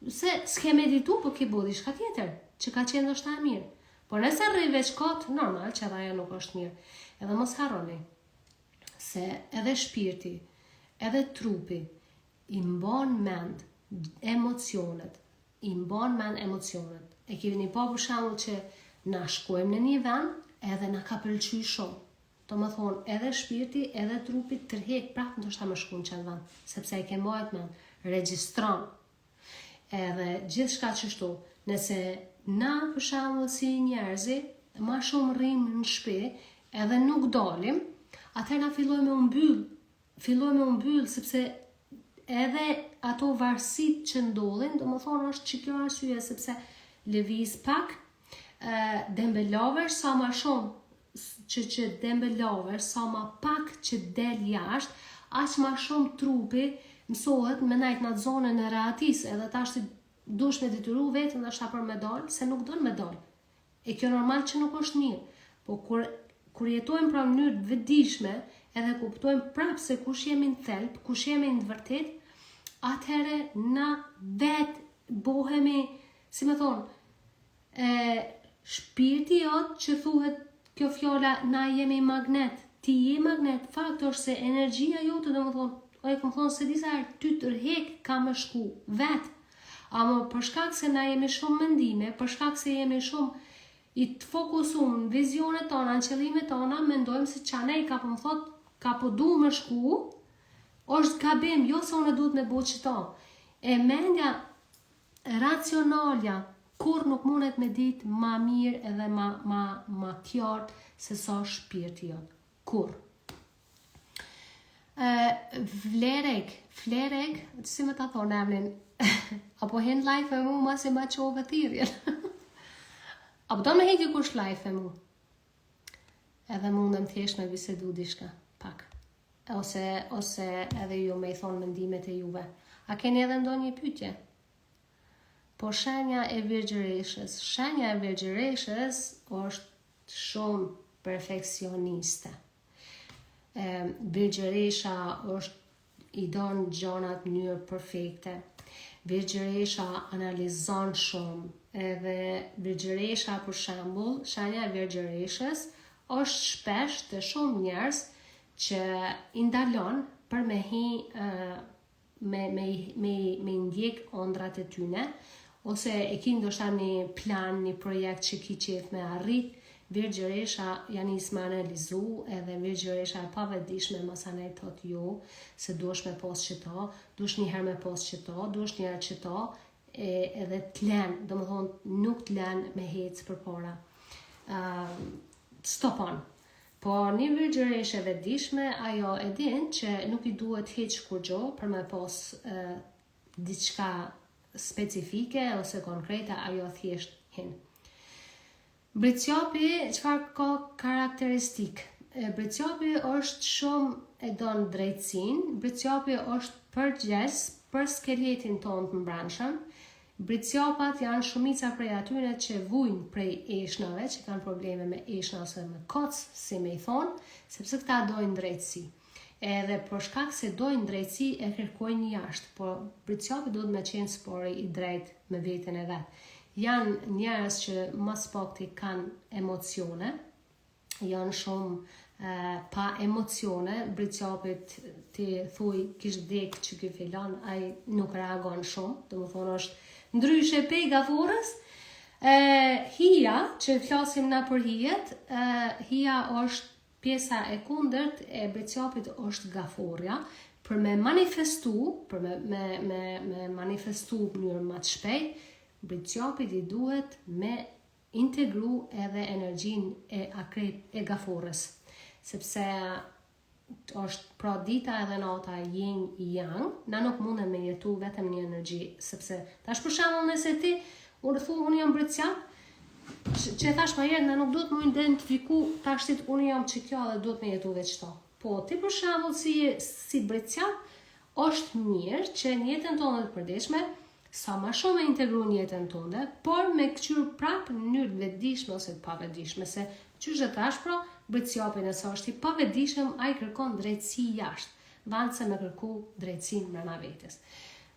Se s'ke meditu, po ke bo diçka tjetër, që ka qenë ndoshta e mirë. Por nëse rri veç kot, normal që edhe ajo nuk është mirë. Edhe mos harroni, se edhe shpirti, edhe trupi i mban mend emocionet, i mban mend emocionet. E keni pa për shembull që na shkojmë në një vend edhe na ka pëlqy shumë. Domethonë, edhe shpirti, edhe trupi tërhek prapë ndoshta me shku në qat vend, sepse e ke majt mend, regjistron. Edhe gjithçka qështu, nëse na për shembull si njerëzi, ma shumë rrim në shpi edhe nuk dalim, atëherë na fillojmë me u mbyll, fillojmë me u mbyll sepse edhe ato varësitë që ndodhin, domethonë është që kjo arsye sepse lëviz pak, dembelovesh sa ma shumë që që dembelovesh, sa ma pak që del jashtë, aq ma shumë trupi mësohet me najt në atë zonën e rehatisë, edhe tash ti dush me detyru veten ndoshta për me dal, se nuk don me dal. E kjo normal që nuk është mirë. Po kur kur jetojmë pra në mënyrë të vetëdijshme, edhe kuptojmë prapë se kush jemi në thelb, kush jemi në të vërtetë, atëherë na vetë bohemi, si me thonë, E shpirti jot që thuhet kjo fjala na jemi magnet, ti je magnet, fakt është se energjia jote domethonë, o e kom thonë se disa herë ty tërhek ka me shku, vet. Ama për shkak se na jemi shumë mendime, për shkak se jemi shumë i të fokusum në vizionet tona, në qëllimet tona, mendojmë se qanej ka po më thot, ka po du me shku, është gabim, jo se unë duhet me bo qëto. E mendja Racionalja kurrë nuk mundet me ditë ma mirë edhe ma ma ma qartë se sa shpirti jot. Kurrë. E, Vlereg, Flereg, si me ta thonë emrin, apo hin live me mu masi ma çove thirrjen. apo do me hi dikush live me mu? Edhe mundem thjesht me bisedu diçka, pak. Ose, ose edhe ju me i thonë mendimet e juve. A keni edhe ndonjë pyetje? Po shenja e virgjëreshës, shenja e virgjëreshës është shumë perfeksioniste. E, virgjëresha është i don gjanat në mënyrë perfekte. Virgjëresha analizon shumë, edhe virgjëresha për shembull, shenja e virgjëreshës është shpesh te shumë njerëz që i ndalon për me hi me me me me i ndjek ëndrrat e tyne ose e ki ndoshta një plan, një projekt që ki qef me arrit. Virgjëresha ja nis me analizu edhe virgjëresha e pavetëdijshme masanej thot jo, se duhesh me pas qëto, duhesh një herë me pas qëto, duhesh një herë qëto, e, edhe t'len, domethonë nuk t'len me hec përpara. Uh, stopon. Po një virgjëreshë e vetëdijshme, ajo e din që nuk i duhet hiç kurgjo për me pas uh, diçka specifike ose konkrete, ajo thjesht hin. Bricjapi çfarë ka karakteristikë? Bricjapi është shumë e don drejtësinë, Bricjapi është përgjegjës për skeletin tonë të mbrendshëm. Bricjapat janë shumica prej atyre që vujnë prej eshnave, që kanë probleme me eshna ose me koc, si me i thonë, sepse këta dojnë drejtësi. Edhe për shkak se dojnë drejtësi e kërkojnë jashtë, po bricjapi duhet me qenë s'pari i drejtë me veten e vet. Janë njerëz që më së pakti kanë emocione, janë shumë e, pa emocione, bricjapit ti thuj kish vdek që ky filan, ai nuk reagon shumë, domethonë është ndryshe pej gaforës, e, hija, që flasim na për hijet, e, hija është Pjesa e kundërt e bricjapit është gaforrja, për me manifestu, për me, me, me, me manifestu në mënyrë më të shpejt, bricjapit i duhet me integru edhe energjinë e akrep e gaforres, sepse është pra dita edhe nata yin yang, na nuk mundem me jetu vetëm një energji, sepse tash për shembull nëse ti unë thu unë jam bricjap, Që, që e thash ma herët, na nuk duhet mu identifiku tashtit unë jam që kjo dhe duhet me jetu veç to. Po, ti për shembull si, si bricjap, është mirë që në jetën tonë të përditshme, sa ma shumë me integru në jetën tonë, por me këqyr prapë në mënyrë të vetëdijshme ose të pavetëdijshme, se qysh e thash pra, bricjapi nëse është i pavetëdijshëm, ai kërkon drejtësi jashtë, n'vend se me kërku drejtësinë mrena vetes.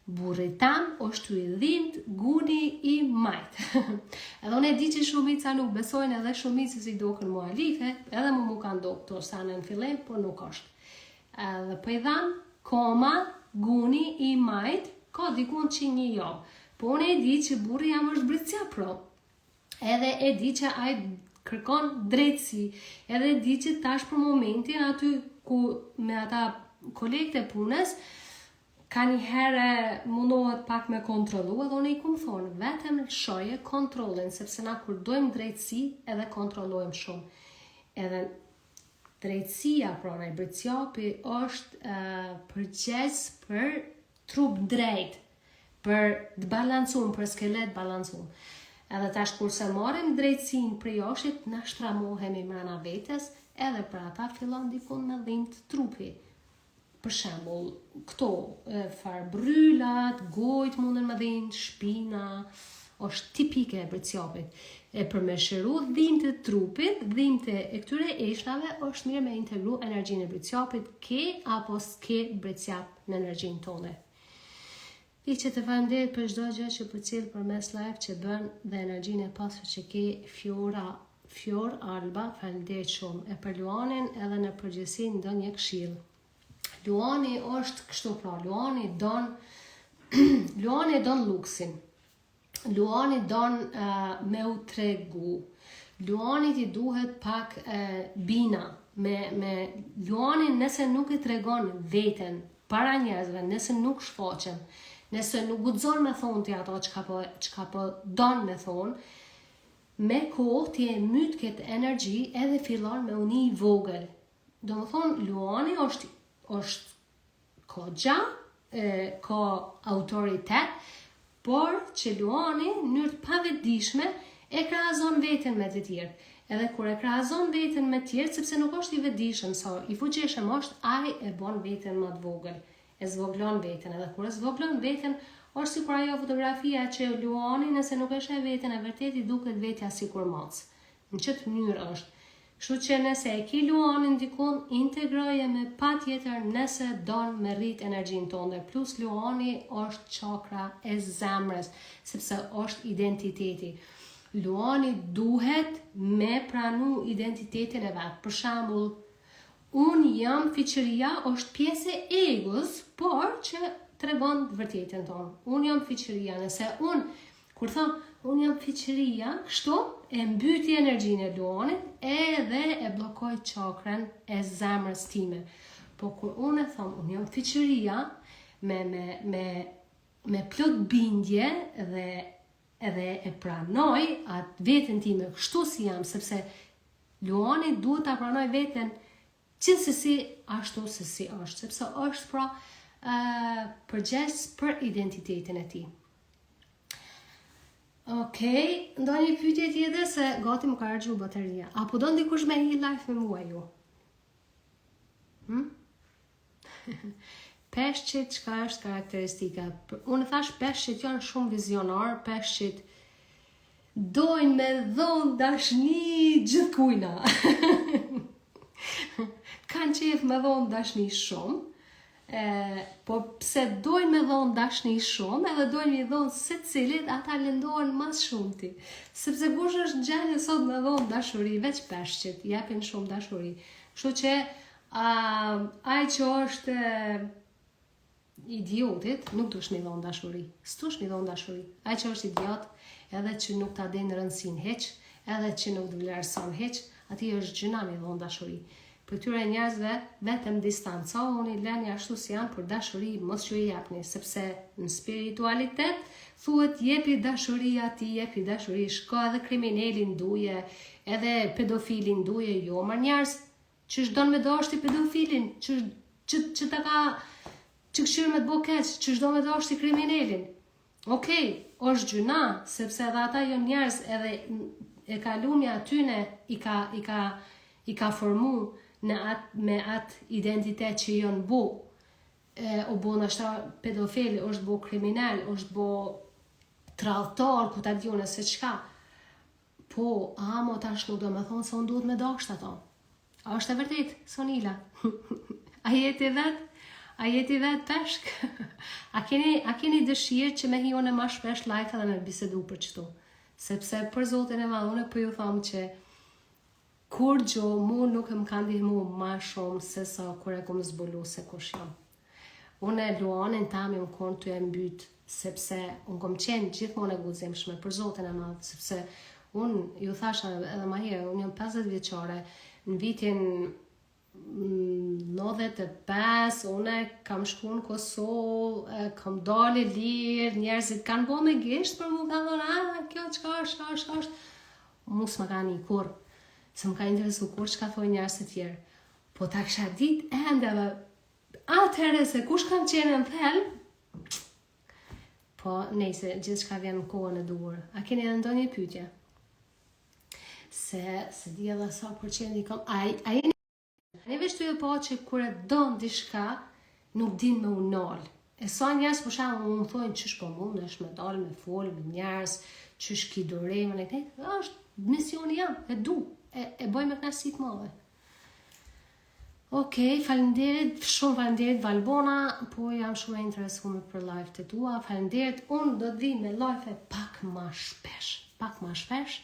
Burrit tem është tu i dhimt guni i majt. edhe unë e di që shumica nuk besojnë edhe shumicës i doken muhalife, edhe mu mu kanë dokë këto sene në fillim, por nuk është. Edhe po i dhan, koma, guni i majt, ka dikun që një javë. Po unë e di që burri jem është bricjap pro. Edhe e di që ai kërkon drejtësi, edhe e di që tash për momentin aty ku me ata kolegët e punës, ka një herë mundohet pak me kontrollu, edhe unë i kum thonë, vetëm lëshoje kontrollin, sepse na kur dojmë drejtësi, edhe kontrollojmë shumë. Edhe drejtësia, pra në bricjapi, është uh, përgjegjës për trup drejt, për të balancum, për skelet balancum. Edhe tash kur se marrim drejtësinë prej jashtit, na shtramohemi mrena vetes, edhe për ata fillon dikun me dhimt trupi. Për shembull, këto far brrylat, gojt munden me dhimt, shpina, është tipike e bricjapit. E për me shëru dhimt e trupit, dhimt e këtyre eshnave, është mirë me integru energjinë e bricjapit, ke apo s'ke bricjap në energjinë tone. Fiqe të faleminderit për çdo gjë që përcjell përmes live që bën dhe energjinë e pastër që ke Fiora Fior Alba, faleminderit shumë. E për Luanin edhe në përgjithësi ndonjë këshill. Luani është kështu pra, Luani don Luani don luksin. Luani don uh, me u tregu. Luanit i duhet pak uh, bina. Me, me Luanin nëse nuk e tregon veten para njerëzve, nëse nuk shfaqen, nëse nuk guxon me thonë ti ato çka po, çka po don me thonë, me kohë ti e myt këtë energji edhe fillon me u ni i vogël. Domethonë, Luani është, është Kogja, e, ka autoritet, por që Luani në mënyrë të pavetëdijshme e krahason veten me të tjerë. Edhe kur e krahason veten me të tjerë, sepse nuk është i vetëdijshëm, sa i fuqishëm është, ai e bën veten më të vogël, e zvoglon veten. Edhe kur e zvoglon veten, është sikur ajo fotografia që Luani nëse nuk e sheh veten e vërtetë i duket vetja sikur macë. Në qëtë mënyrë është. Kështu që nëse e ke luanin dikun, integroje me patjetër nëse don me rrit energjinë tënde. Plus luani është çakra e zemrës, sepse është identiteti. Luani duhet me pranu identitetin e vet. Për shembull, unë jam fiqëria është pjesë e egos, por që tregon të vërtetën tonë. Unë jam fiqëria, nëse unë Kur thom, unë jam fiqëria, kështu, E mbyti energjinë e luanit edhe e bllokoj çakrën e zemrës time. Po kur unë e thom, unë jam fiqëria me, me, me, me plot bindje dhe edhe e pranoj atë veten time kështu si jam, sepse luani duhet ta pranoj veten gjithsesi ashtu se si është, sepse është pra uh, përgjegjës për identitetin e tij. Okej, ndonjë pyetje tjetër se gati më ka harxhu bateria. A po don dikush me hi live me mua ju? Hm? Peshqit, çka është karakteristika? Unë thash peshqit janë shumë vizionar, peshqit dojnë me dhonë dashni gjithkujna. Kanë qejf me dhonë dashni shumë, e, po pse dojnë me dhonë dashni shumë, edhe dojnë me dhonë secilit, ata lëndohen ma s'shumti. Sepse kush është në gjendje sot me dhonë dashuri, veç peshqit, japin shumë dashuri. Kështu që, a, ai që është idiotit, nuk dush me i dhonë dashuri. S'dush me i dhonë dashuri. Ai që është idiot, edhe që nuk ta din rëndësinë hiç, edhe që nuk të vlerëson hiç, atij është gjynah me i dhonë dashuri. Prej këtyre njerëzve vetëm distancohuni, lëni ashtu si janë, por dashuri mos ju i jepni, sepse në spiritualitet thuhet jepi dashuri atij, jepi dashuri, shko edhe kriminelin duje, edhe pedofilin duje, jo mor njerëz, Qysh don me dashti pedofilin, që, që, që ta ka që kqyr me të bo keq, qysh don me dashti kriminelin. Okej, është gjynah, sepse edhe ata janë njerëz edhe e kalumja atyne i ka, i ka, i ka formu në at, me atë identitet që janë bo. E, u bo nashta pedofil, është bo kriminel, është bo tradhtar, ku ta di unë se çka. Po, amo tash nuk do me thonë se unë duhet me dasht ato. A është e vërtet, Sonila? a je ti vet? A je ti vet peshk? a keni, a keni dëshirë që me hi unë ma shpesh live edhe me bisedu për qëto? Sepse për zotin e madh, unë po ju thom që kurgjo mu nuk më ka ndihmu ma shumë se sa kur e kom zbulu se kush jam. Unë luanin tam jam konë tu e mbyt, sepse unë kom qenë gjithmonë e guximshme për Zotin e madh, sepse unë ju thasha edhe ma herë, unë jam 50 vjeçare, në vitin 95, unë kam shku në Kosovë, kam dalë e lirë, njerëzit kanë bo me gisht për mu, kanë thonë, a, kjo çka është, çka është, çka është, mu s'ma ka ni kurrë, s'më ka interesu kurrë çka thojnë njerëz të tjerë, po ta kisha dit ende dhe Atëherë se kush kam qenë në thelb, po nejse gjithçka vjen në kohën e duhur. A keni edhe ndonjë pyetje? Se s'e di edhe sa përqendi kam. A, a jeni Ne veç tu e pa që kur e don diçka, nuk din me u nal. E sa njerëz për shembull më thonë qysh po mundesh me dal me fol me njerëz, qysh ki durim e këtë, është misioni jam, e du, e, e bëj me kënaqësi të madhe. Okej, okay, faleminderit, shumë faleminderit Valbona, po jam shumë e interesuar për live të tua. Faleminderit. Unë do të vi me live pak më shpesh, pak më shpesh.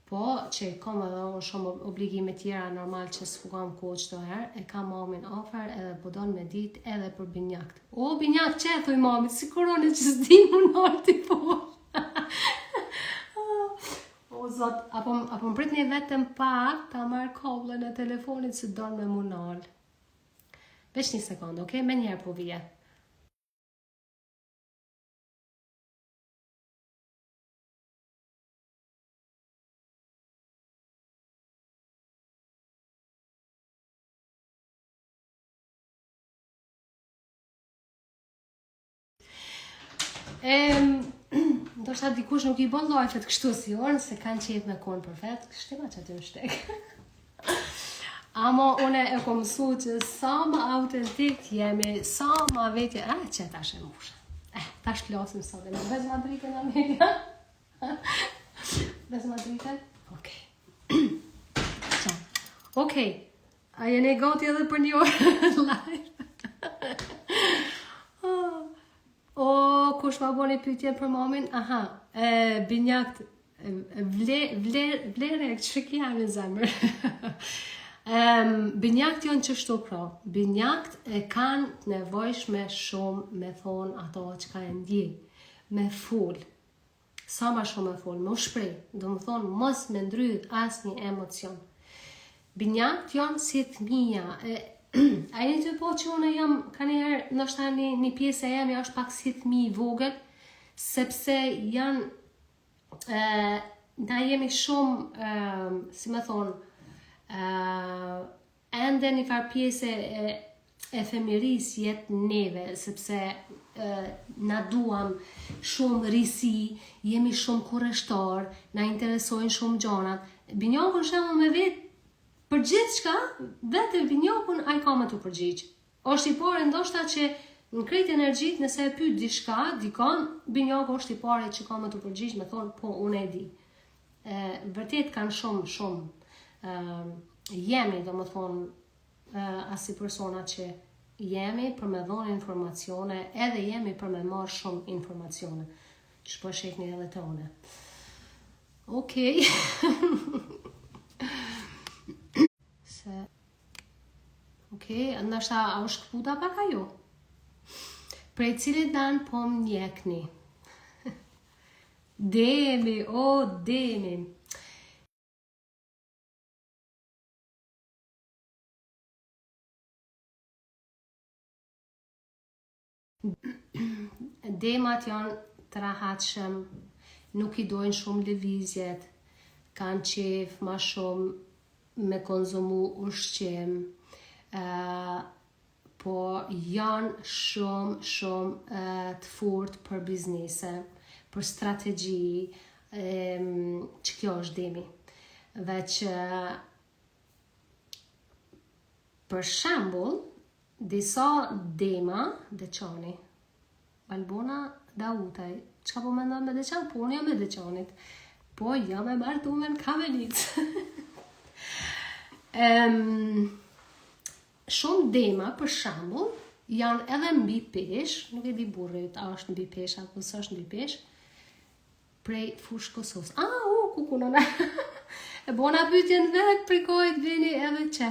Po, që kam edhe unë shumë obligime tjera normal që s'po kam kohë çdo herë, e kam mamin afër edhe po don me dit edhe për binjakt. O, binjakt, që e thuj mamit, sikur unë që s'di më nalë po. O zot, apo apo më pritni vetëm pak ta marr kabllën e telefonit se don me mu nal. Veç një sekondë, okay? Menjëherë po vije. Ehm, ndoshta dikush nuk i bën live-et kështu si unë, se kanë qejf me konë për vetë, kështu ma që aty në shtek. Amo une e kom mësu që sa ma autentik jemi, sa ma vetje, eh, që tash e musha. Eh, tash flasim sot, e më vezma dritën, Amelia. Vezma dritën? Okej. Okej. A jeni gati edhe për një orë live? o, kush ma boni pyetjen për mamin? Aha, e, binjakt, vle, vle, vlere, që ki jam në zemër. Um, binjakt janë qështu pra, binjakt e kanë të nevojshme shumë me thonë ato çka e ndjejnë, me fol. Sa ma shumë me folë, me u shpreh, domethonë, mos me ndrydh asnjë emocion. Binjakët janë si fëmija, e, a jeni tu pa që unë jam, kanjëherë, ndoshta një, një pjesë e jemja është pak si fëmi i vogël, sepse janë, e, na jemi shumë, e, si me thonë, e, Ende një farë pjese e, e fëmijërisë jet neve, sepse e, na duam shumë risi, jemi shumë kureshtar, na interesojnë shumë gjanat. Binjakun shembull me vet për gjithçka, vete binjakun ai ka me t'u përgjigj. Është i pari ndoshta që në krejt energjitë nëse e pyet diçka, dikon, binjaku është i pari që ka me t'u përgjigj me thonë po unë e di. E, vërtet kanë shumë, shumë, e, jemi, domethonë, asi persona që jemi për me dhonë informacione, edhe jemi për me marrë shumë informacione, që po shihni edhe te une. Okej. Se... Okej, ndoshta a u shkëputa pak a jo? Prej cilit dan po më ndjekni? Demi, o Demi. Demat janë të rahatshëm, nuk i dojnë shumë lëvizjet, kanë qef ma shumë me konsumu ushqim, uh, po janë shumë shumë të fortë për biznese, për strategji, që kjo është demi. Veç për shembull, disa dema, Deçani, Valbona Dautaj, çka po mendon me Deçan? Po unë jam e Deçanit. Po jam e martume në Kamenicë. um, Shumë dema, për shembull, janë edhe mbi peshë, nuk e di burri a është mbi peshë apo s'është mbi peshë, prej Fushë Kosovës. Ah, u, ku ku nëna. e bona pyetjen vet prej kujt vini edhe që.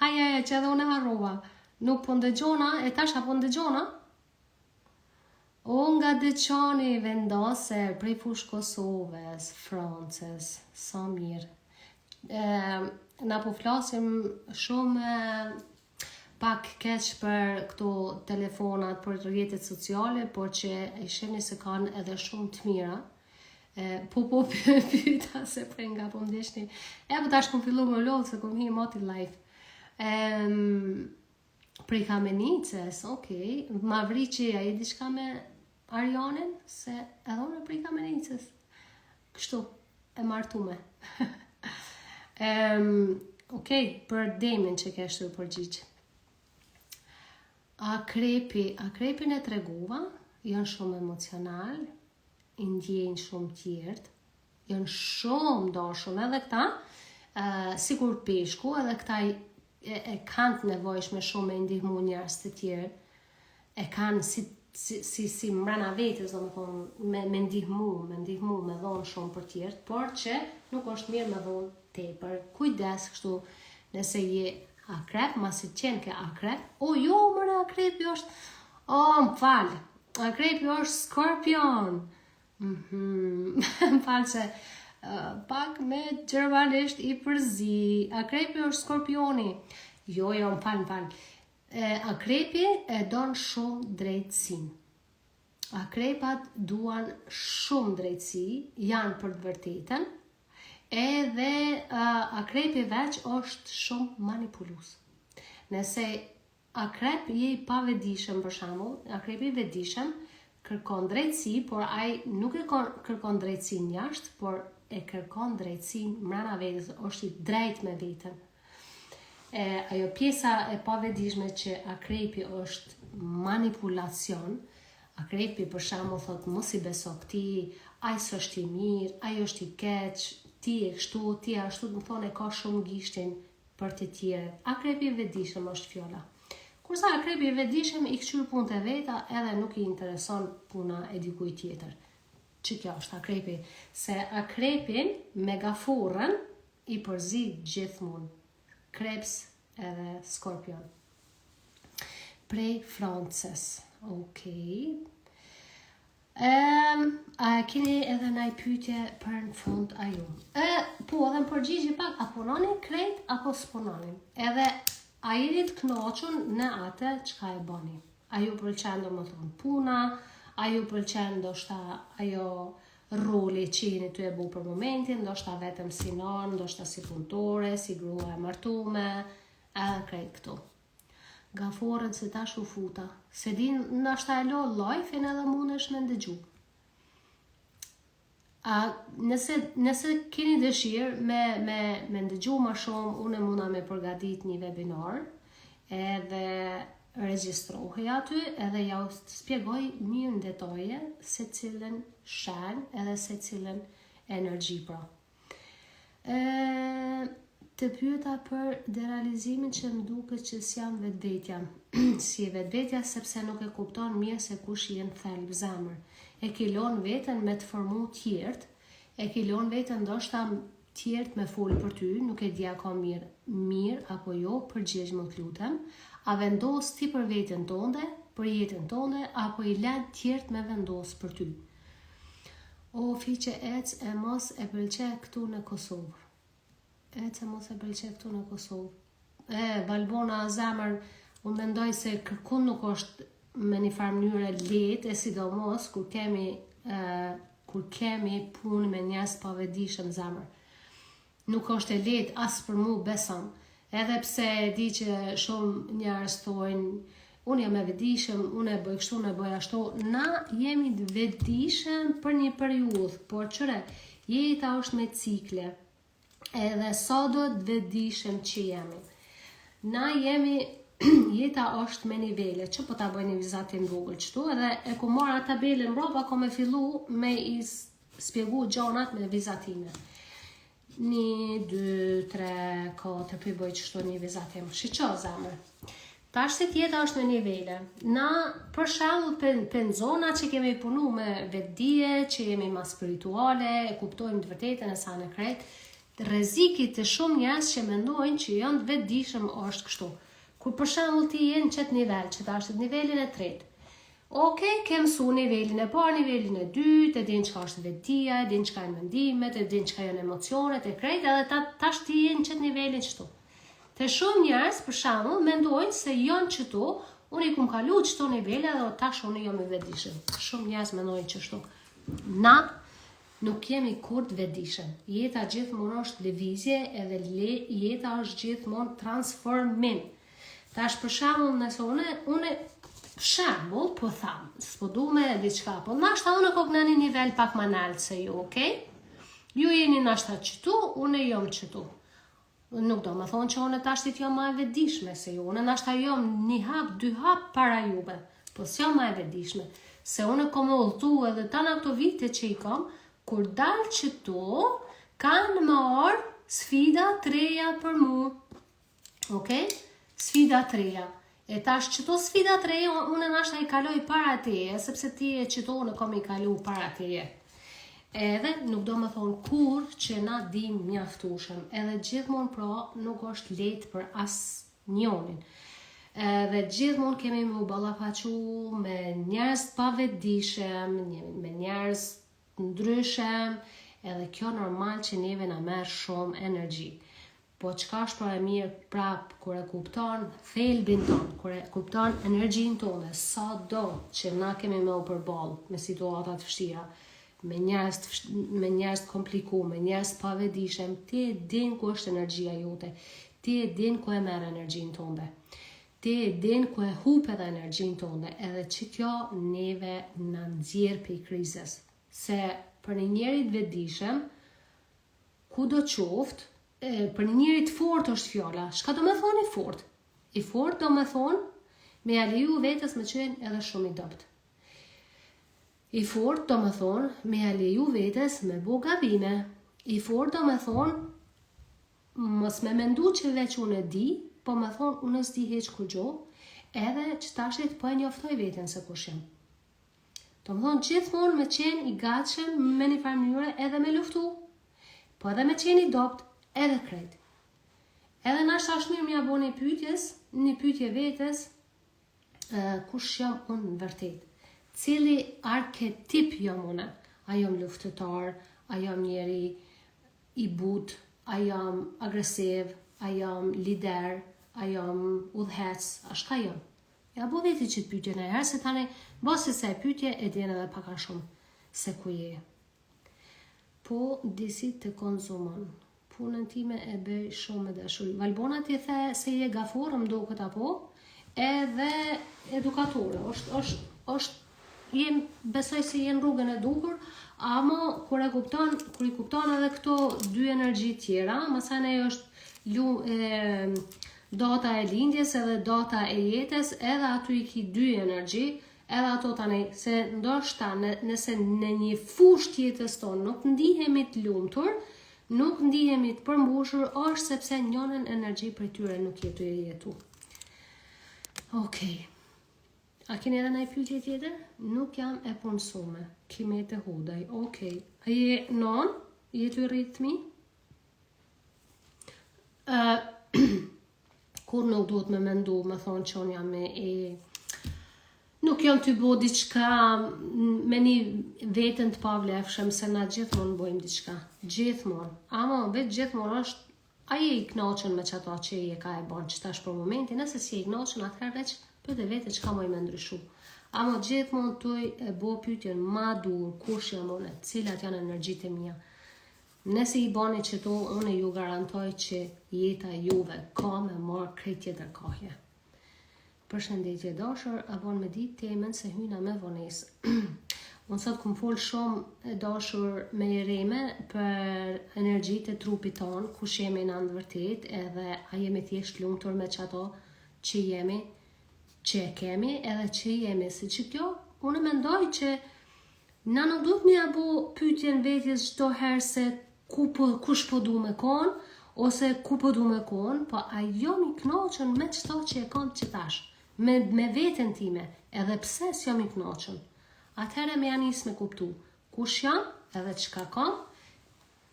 Haj, haj, që edhe unë e harrova. Nuk po ndëgjona, e tash a po ndëgjona? O nga Deçani vendose prej Fushë Kosovës, Francës, sa mirë. E, na po flasim shumë pak keq për këto telefonat, për rrjetet sociale, por që e shihni se kanë edhe shumë të mira. E, po po pyeta se prej nga po m'ndiqni. E po tash kom fillu me lodhë se kom hi moti live. E, prej Kamenicës, okej. Okay. Mavriqi, a je diçka me Arjanin? Se edhe unë prej Kamenicës. Kështu, e martume. um, ok, për demin që kesh të përgjigj. Akrepi, akrepin e tregova, janë shumë emocional, i ndjejnë shumë tjertë, janë shumë dashun edhe këta, uh, sikur peshku, edhe këta e, e kanë të nevojshme shumë me ndihmu njerëz të tjerë, e kanë si si si, si mbrana vetes, domethënë me me ndihmu, me ndihmu, me dhonë shumë për tjerët, por që nuk është mirë me dhonë tepër. Kujdes kështu, nëse je akrep, masi qenke akrep, o jo, more akrepi është, o, më fal, akrepi është skorpion. Mhm, më fal se uh, pak me gjermanisht i përzi. Akrepi është skorpioni. Jo, jo, më fal, më fal. E, akrepi e don shumë drejtësinë. Akrepat duan shumë drejtësi, janë për të vërtetën, edhe uh, akrepi veç është shumë manipulues. Nëse akrep je i pavetëdijshëm për shembull, akrepi i vetëdijshëm kërkon drejtësi, por ai nuk e kërkon drejtësinë jashtë, por e kërkon drejtësinë mrena vetes, është i drejtë me veten. E, ajo pjesa e pavetëdijshme që akrepi është manipulacion, akrepi për shembull thot mos i beso këtij, ai s'është i mirë, ai është i keq, ti je kështu, ti je ashtu, domethonë e ka shumë gishtin për të tjerët. Akrepi i vetëdijshëm është fjala. Kurse akrepi i vetëdijshëm i këqyr punët e veta edhe nuk i intereson puna e dikujt tjetër. Që kjo është akrepi, se akrepin me gaforren i përzi gjithmonë. Krebs edhe skorpion. Prej Francës. Okej. Okay. A e keni edhe naj pyetje për në fund a ju? E, po, edhe në përgjigje pak, a punoni krejt apo s'punoni? Edhe a jeni të kënaqur në atë çka e bëni? A ju pëlqen domethënë puna, a ju pëlqen ndoshta ajo roli që jeni tu e bu për momentin, ndoshta vetëm si nonë, ndoshta si punëtore, si grua e martume, edhe krejt këto. Gaforren se tash u futa. Se di ndoshta e lo live-in edhe mundesh me ndëgju. A, nëse, nëse keni dëshirë me, me, me ndëgju ma shumë, unë muna me përgatit një webinar, edhe regjistrohej aty, edhe jau spjegoj mirë në detaje se cilën shenjë edhe se cilën energji pra. E, të pyeta për derealizimin që më duket që s'jam vetvetja. S'je vetvetja sepse nuk e kupton mirë se kush je në thelb zemër. E ki lon veten me të formu tjertë, e ki lon veten ndoshta tjertë me fol për ty, nuk e di a ka mirë, mirë apo jo, përgjigjmu të lutem. A vendos ti për veten tonde, për jetën tonde, apo i len tjertë me vendos për ty? O fiqe ec e mos e pëlqe këtu në Kosovë. Ec e mos e pëlqe këtu në Kosovë. E, Valbona zemër, unë mendoj se kërkun nuk është me një farë mënyre lehtë, e sidomos kur kemi, e, kur kemi punë me njerëz pavetëdijshëm zemër. Nuk është e lehtë as për mu besom. Edhe pse e di që shumë njerëz thonë unë jam e vetëdijshëm, unë e bëj kështu, unë e bëj ashtu. Na jemi të vetëdijshëm për një periudhë, por qyre, jeta është me cikle. Edhe sado të vetëdijshëm që jemi. Na jemi jeta është me nivele, që po ta bëj një vizatim vogël qëtu, edhe e ku marr atë tabelën mbrapa ko me fillu me i spjegu gjanat me vizatime. Një, dy, tre, katër, po i bëj qështu një vizatim. Shiqo, zemër. Tash si jeta është me nivele. Na, për shembull, për, për zona që kemi punu me vetëdije, që jemi ma spirituale, e kuptojmë të vërtetën e sa në krejt, rreziki te shumë njerëz që mendojnë që janë të vetëdijshëm është kështu. Kur për shembull ti je në qëtë nivel, që tash në nivelin e tretë, Ok, ke mësu nivelin e parë, nivelin e dytë, e din çka është vetëdija, e din çka janë mendimet, e din çka janë emocionet, e krejt, edhe ta, tash ti je në qëtë nivelin qëtu. Te shumë njerëz, për shembull, mendojnë se janë qëtu, unë i kum kalu qëto nivele edhe tash unë jam i vetëdijshëm. Shumë njerëz mendojnë qështu. Na nuk jemi kurrë të vetëdijshëm. Jeta gjithmonë është lëvizje edhe le, jeta është gjithmonë transformim. Tash për shembull, nëse unë unë shembull po tham, s'po du me diçka, po nashta unë kokna një nivel pak më nalt se ju, okay? Ju jeni nashta qëtu, unë jam qëtu. Nuk do me thonë që unë tashti jam ma e vetëdijshme se ju, unë nashta jam një hap, dy hap para juve, po s'jam ma e vetëdijshme. Se unë kom udhëtu edhe tana këto vite që i kom, kur dal qëtu, kanë me ardhë sfida t'reja për mu. Ok? Sfida të reja. E tash qëto sfida të reja, unë nashta i kaloj para teje, sepse ti e qëto unë kom i kalu para teje. Edhe nuk do me thonë kurrë që na dim mjaftushëm. Edhe gjithmonë pra nuk është lehtë për as njonin. Edhe gjithmonë kemi me u ballafaqu me njerëz të pavetëdijshëm, me njerëz të ndryshëm, edhe kjo normal që neve na merr shumë energji. Po çka është pra e mirë prap kur e kupton thelbin ton, kur e kupton energjinë tonë, sa do që na kemi me u përball me situata të vështira, me njerëz të me njerëz të komplikuar, me njerëz të pavetëdijshëm, ti e din ku është energjia jote, ti e din ku e merr energjinë tonde. Ti e din ku e hup edhe energjinë tonde, edhe që kjo neve na nxjerr prej krizës. Se për një njeri të vetëdijshëm, Kudo qoftë, e, për një njeri të fortë është fjala. Çka do me thonë i fortë? I fortë do me thonë me ja leju vetes me qenë edhe shumë i dobët. I fortë do me thonë me ja leju vetes me bo gabime. I fortë do me thonë mos me mendu që veç unë e di, po me thonë unë s'di hiç kurgjo, edhe që tashit po e njoftoj veten se kush jam. Do me thonë gjithmonë me qenë i gatshëm me një farë mënyre edhe me luftu, po edhe me qenë i dobt, edhe krejt. Edhe nashta është mirë me ja bo një pytjes, një pytje vetes, kush jam unë në vërtet. Cili arketip jam unë? A jam luftëtar, a jam njeri i butë, a jam agresiv, a jam lider, a jam udhëheqës, a shka jam? Ja bo vetit qit pyetje në herë, se tani, basi se e pyetje e din edhe pak a shumë se ku je. Po, disi të konzumon. Punën time e bëj shumë me dashuri. Valbona ti the se je gaforë, më duket apo? Edhe edukatore, është është është jem besoj se je në rrugën e duhur, ama kur e kupton, kur i kupton edhe këto dy energji tjera, masanej është lu, e, data e lindjes edhe data e jetës, edhe aty i ki dy energji, edhe ato tani, se ndoshta në, nëse në një fushë të jetës tonë nuk ndihemi të lumtur, nuk ndihemi të përmbushur, është sepse njënën energji prej tyre nuk je tu e jetu. Okej. A keni edhe ndonjë pyetje tjetër? Nuk jam e punësume. Kimete Hudaj. Okej. A je non? Je tu rrit fëmijë? Uh, kur nuk duhet me mendu, me thonë që unë jam e, e nuk jam tu bo diçka me ni veten të pavlefshëm, se na gjithmonë bojmë diçka. Gjithmonë. Ama, vetë gjithmonë është, a je i knaqën me qato që je ka e bon qetash për momentin, nëse s'je i knaqën, atëherë veç pyete vete çka muj me ndryshu. Ama gjithmonë tuj e bo pyetjen ma dur, kush jam unë, cilat janë energjitë e mia. Nëse i bani qëto, unë ju garantoj që jeta juve ka me marrë krejt tjetër kahje. Përshëndetje dashur, a bon me ditë temën se hyna me vonesë. unë sot kum fol shumë e dashur me Jereme për energjitë e trupit tonë, kush jemi na në të vërtet, edhe a jemi thjesht lumtur me qato që jemi, që e kemi, edhe që jemi. Se që kjo, unë mendoj që Na nuk duhet me ja bo pyetjen vetjes çdo herë se ku po, kush po du me kon, ose ku po du me kon, po a jom i knaqën me qëto që e kam qetash, me, me veten time, edhe pse s'jom i knaqën. Atëherë me ja nis me kuptu, kush jam, edhe çka kam,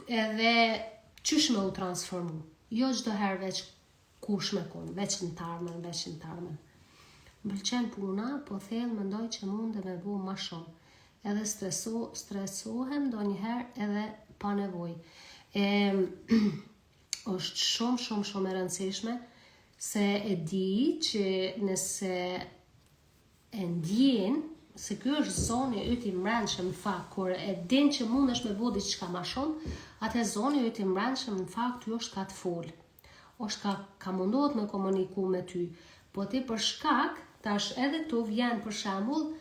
edhe qysh me u transformu. Jo çdo herë veç Kush me kon, veç në t'ardhmen, veç në t'ardhmen. Më pëlqen puna, po thellë mendoj që mundem me bo ma shumë. Edhe streso, stresohem ndonjëherë edhe pa nevojë. E, është shumë, shumë, shumë e rëndësishme se e di që nëse e ndjen se ky është zoni yt i mbrendshëm në fakt kur e din që mundesh me bo diçka ma shumë, atë zoni yt i mbrendshëm në fakt ty është ka të fol. Është ka ka mundohet me komuniku me ty. Po ti për shkak, tash edhe këtu vjen për shembull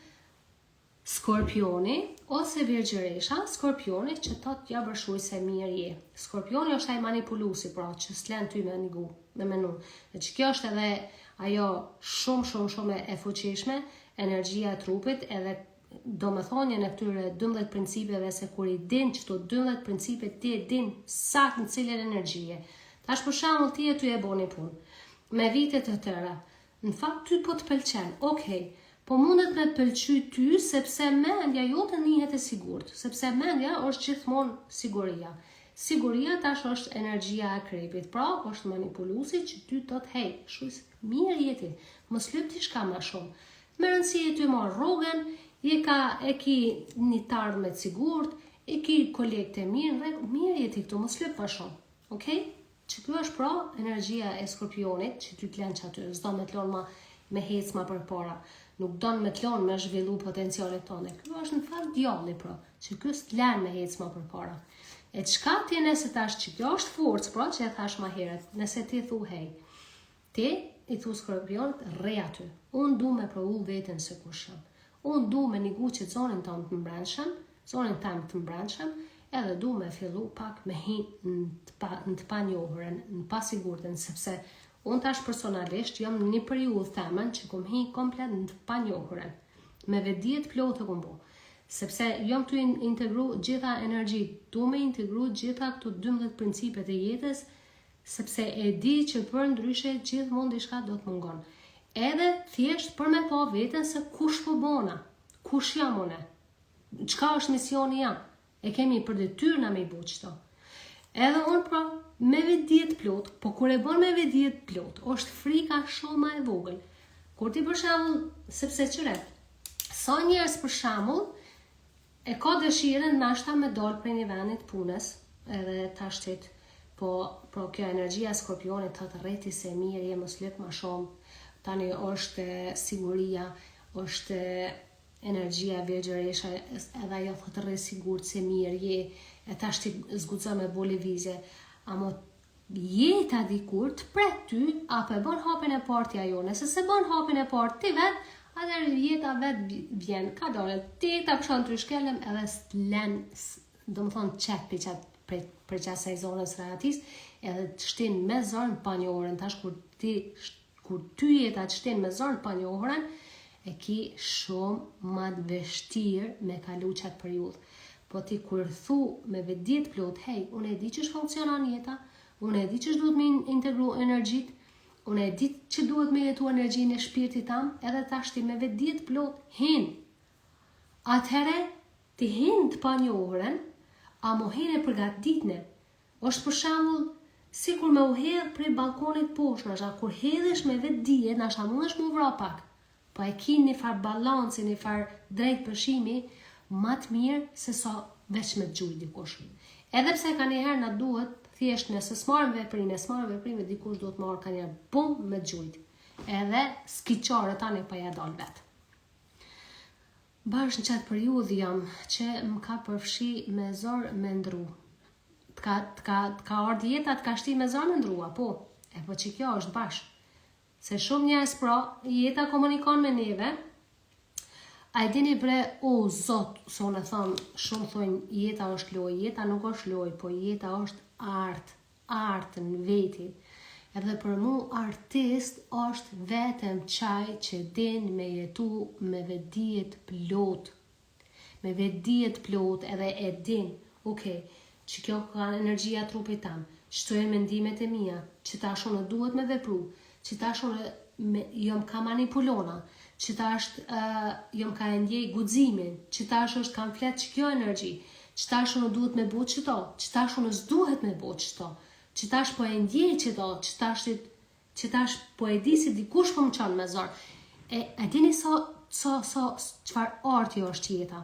Skorpioni ose Virgjëresha, Skorpioni që thot ja bre shuj se mirë je. Skorpioni është ai manipuluesi, pra që s'len ty me nigu, me menu. Dhe që kjo është edhe ajo shumë shumë shumë e fuqishme, energjia e trupit edhe domethënien e këtyre 12 principeve se kur i din qëto 12 principe ti e din saktë në cilën energji je. Tash për shembull ti je tu e bo ni punë me vite të tëra. Në fakt ty po të pëlqen, okej, po mundet me të pëlqy ty sepse mendja jote ndihet e sigurt, sepse mendja është gjithmonë siguria. Siguria tash është energjia e akrepit, pra është manipuluesi që ty të thotë hej, shuj mirë je ti, mos lyp diçka ma shumë. Me rëndësi je tu marrë rrogën, je ka e ki një t'ardhme të sigurt, e ki kolegët e mirë, mirë je ti këtu, mos lyp ma shumë. Okej? Që kjo është pra energjia e skorpionit që ty të lënë që aty, s'do me të lonë ma me hec ma përpara, nuk don me të lonë me zhvillu potencialet tone. Kjo është në fakt djalli pra, që kjo s'të lënë me hec ma përpara. E çka ti nëse tash që kjo është forcë, pra që e thash ma herët, nëse ti thu hej, ti i thu skorpionit, rri aty, unë du me provu veten se kush jam. Unë du me nigu qët zonin tonë të mbrendshëm, zonin tem të mbrendshëm, edhe du me fillu pak me hi në të, pa, në të panjohurën, në pasigurtën, sepse unë tash personalisht jam në një periudhë temen që kum hi komplet në të panjohurën. Me vetëdije të plotë e kum bo. Sepse jam tu integru gjitha energjitë, du me integru gjitha këto 12 principet e jetës, sepse e di që për ndryshe gjithmonë diçka do të mungon. Edhe thjesht për me pa veten se kush po bona, kush jam une, çka është misioni jam, e kemi për detyrë na me i bo qëto. Edhe unë pra, me vetëdije të plot, po kur e bon me vetëdije të plot, është frika shumë ma e vogël. Kur ti për shembull, sepse qyre, sa njerëz për shembull, E ka dëshirën nashta me dal prej një vendit punës, edhe tashtit, po pro kjo energjia e skorpionit thotë rri ti se mirë je mos lyp ma shumë, tani është siguria, është energjia e virgjëresha, edhe ajo thotë rri sigurt se mirë je, e tashti s'guxon me bo lëvizje, amo Jeta dikur të pret ty, a po e bën hapin e parë ti a jo, nëse s'e bën hapin e parë ti vet, atëherë jeta vet vjen kadale, ti ta pshon ty shkelm edhe s'të len, domethonë qet prej qat prej prej qasaj zonës rehatisë, edhe të shtin me zor në panjohurën, tash kur ti Kur ty jeta të shtin me zor në panjohurën, e ki shumë ma të vështirë me kalu qatë periudhë. Po ti kur thu me vetëdije të plotë, hej, unë e di qysh funksionon jeta, unë e di qysh duhet me integru energjitë, unë e di që duhet me jetu energjinë e shpirtit tam, edhe tashti me vetëdije të plotë hin. Atëherë ti hin të panjohurën, amo hin e përgatitne, Është për shembull sikur me u hedh prej ballkonit poshtë, nashta kur hedhesh me vetëdije, nashta mundesh me u vra pak, po e ki një farë balanci, një farë drejtpeshimi ma të mirë se sa veç me të gjujt dikush. Edhe pse kanjëherë na duhet thjesht nëse s'marrim veprime, s'marrim veprime, dikush duhet marrë kanjëherë bum me të gjujt. Edhe s'ki çare tani pa ja dal vet. Bash në qatë periudhë jam që më ka përfshi me zor me ndru. Të ka, të ka, të ka ardhë jeta, të ka shti me zor me ndru, apo? E po që kjo është bash. Se shumë njerëz pra, jeta komunikon me neve, a e dini bre, o zot, se unë e thom, shumë thojnë, jeta është lojë, jeta nuk është lojë, po jeta është art, art në veti. Edhe për mu artist është vetëm qaj që din me jetu me vetëdije të plotë. Me vetëdije të plotë edhe e din, ok, që kjo ka energjia trupit tam, qëto janë mendimet e mia, që tash unë duhet me vepru, që tash unë me, jom ka manipulona, që tash uh, jom ka e ndjej guximin, që tash është kam flet që kjo energji, që tash unë duhet me bo qëto, që tash unë s'duhet me bo qëto, që tash po e ndjej qëto, që tash, që tash po e di se dikush po më çon me zor. E, e dini sa, sa, sa, çfarë arti është jeta.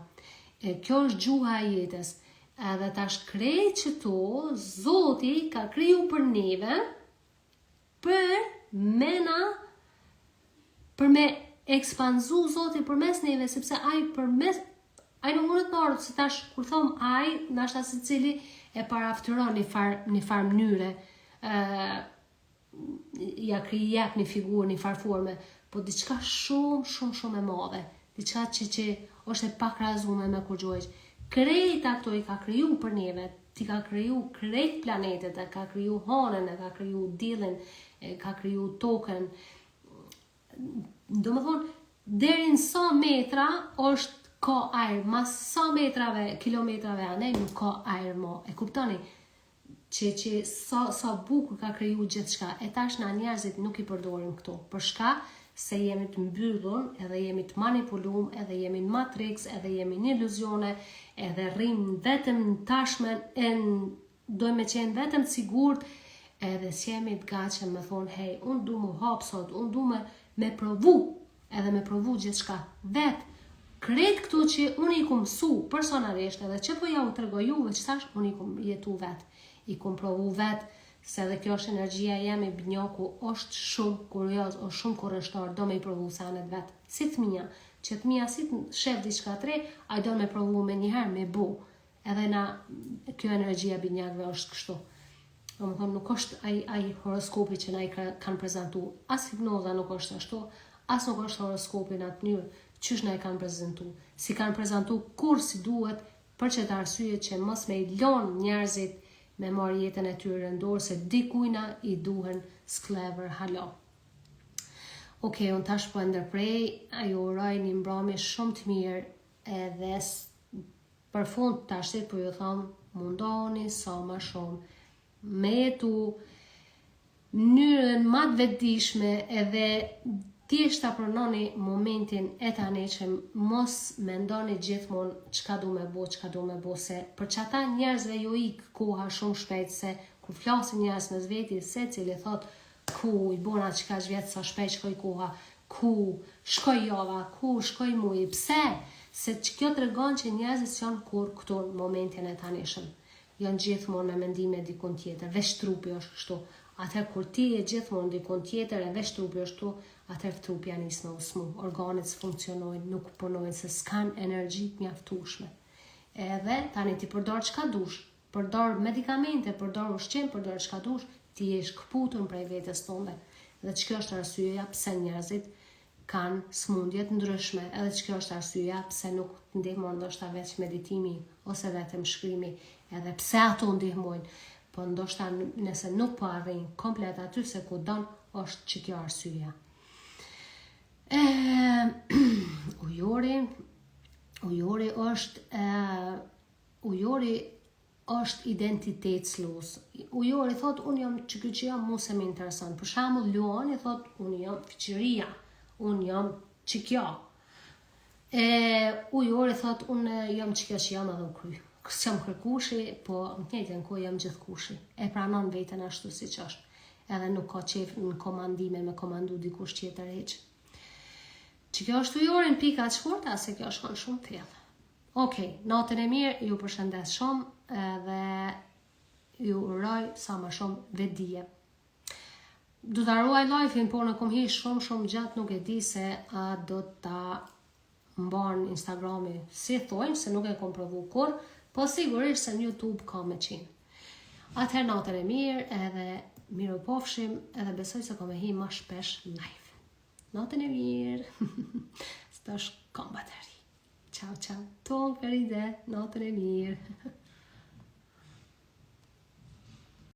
E, kjo është gjuha e jetës. Edhe tash krejt qëto, Zoti ka kriju për neve, Për me na për me ekspanzu Zoti përmes neve, sepse ai përmes ai nuk mundet me ardhë, se tash kur thom ai, nashta secili e paraftyron një far një far mënyre, ë ja kri jep një figurë, një far forme, po diçka shumë shumë shumë e madhe, diçka që që është e pakrahazume me kurgjo hiç. Krejt ato i ka kriju për neve, T'i ka kriju krejt planetet, e ka kriju hanën, e ka kriju diellin, e ka kriju tokën. Domethonë, deri në sa metra është ka ajër, mas sa metrave, kilometrave anej nuk ka ajër mo. E kuptoni? Që, që sa, sa bukur ka kriju gjithçka. E tash na njerëzit nuk i përdorim këto. Për shka? Se jemi të mbyllur, edhe jemi të manipulum, edhe jemi në matrix, edhe jemi në iluzione, edhe rrim vetëm në tashmen e dojmë me qenë vetëm të sigurt, edhe s'jemi të gatshëm me thonë, hej, unë du mu hap sot, unë du me, me provu, edhe me provu gjithçka, vetë, krejt këto që unë i kum mësu personalisht, edhe që po ja u tregoj juve që tash, unë i kum jetu vetë, i kum provu vetë, Se edhe kjo është energjia jeme binjaku është shumë kurioz, është shumë kureshtar, do me i provu senet vet. Si fëmija, që fëmija si të shef diçka të re, ai do me provu menjëherë me bo. Edhe na kjo energjia binjakëve është kështu. Domethonë nuk është ai ai horoskopi që na i kanë prezantu. As hipnoza nuk është ashtu, as nuk është horoskopi në atë mënyrë qysh na i kanë prezantu. S'i kanë prezantu kurrë si duhet Për qëtë arsye që mos me i lon njerëzit me marrë jetën e tyre në dorë se dikujna i duhen skllevër hala. Ok, unë tash po e ndërprej, ju uroj një mbrëmje shumë të mirë edhe për fund tashti po ju thom mundohuni sa më shumë me jetu mënyrën ma të vetëdijshme edhe thjesht ta pranoni momentin e tanishëm, mos mendoni gjithmonë çka du me bo, çka du me bo, se për qata njerëzve ju ik koha shumë shpejt, se kur flasin njerëz mes veti, secili thot ku i bona qekaq vjet sa shpejt shkoi koha, ku shkoi java, ku shkoi muji, pse? Se që kjo tregon që njerëzit s'janë kurrë këtu në momentin e tanishëm. Janë gjithmonë me mendime dikun tjetër, veç trupi është kështu. Atëherë kur ti je gjithmonë dikun tjetër e veç trupi është këtu, atëherë trupi ja nis me u smu. Organet s'funksionojnë, nuk punojnë se s'kan energji të mjaftueshme. Edhe tani ti përdor çka dush, përdor medikamente, përdor ushqim, përdor çka dush, ti je shkëputun prej vetes tënde. Dhe që kjo është arsyeja pse njerëzit kanë smundje të ndryshme, edhe që kjo është arsyeja pse nuk të ndihmon ndoshta veç meditimi ose vetëm shkrimi, edhe pse ato ndihmojnë, po ndoshta nëse nuk po arrin komplet aty se ku don, është që kjo arsyeja. E, ujori, ujori është e, ujori është identitetslus. Ujori thot unë jam që ky që jam mu se më intereson. Për shembull Luani thot unë jam Fiqiria, unë jam qikjo. E ujori thot unë jam qikjo që jam edhe u kry. S'jam kërkushi, po në të njëjtën kohë jam gjithkushi. E pranon veten ashtu siç është. Edhe nuk ka qef në komandime me komandu dikush tjetër hiç. Që kjo është ujori në pika të shkurta, se kjo shkon shumë thellë. Ok, natën e mirë, ju përshëndes shumë edhe ju uroj sa më shumë vetëdije. Do ta ruaj live-in, por në kom hi shumë shumë gjatë, nuk e di se a do ta mban Instagrami, si thojnë, se nuk e kom provu kur, po sigurisht se në YouTube ka me qenë. Atëherë natën e mirë edhe mirupofshim edhe besoj se kom me hi ma shpesh live. Natën e mirë. S'tash kam bateri. Ciao, ciao. Tonë Feride, natën e mirë.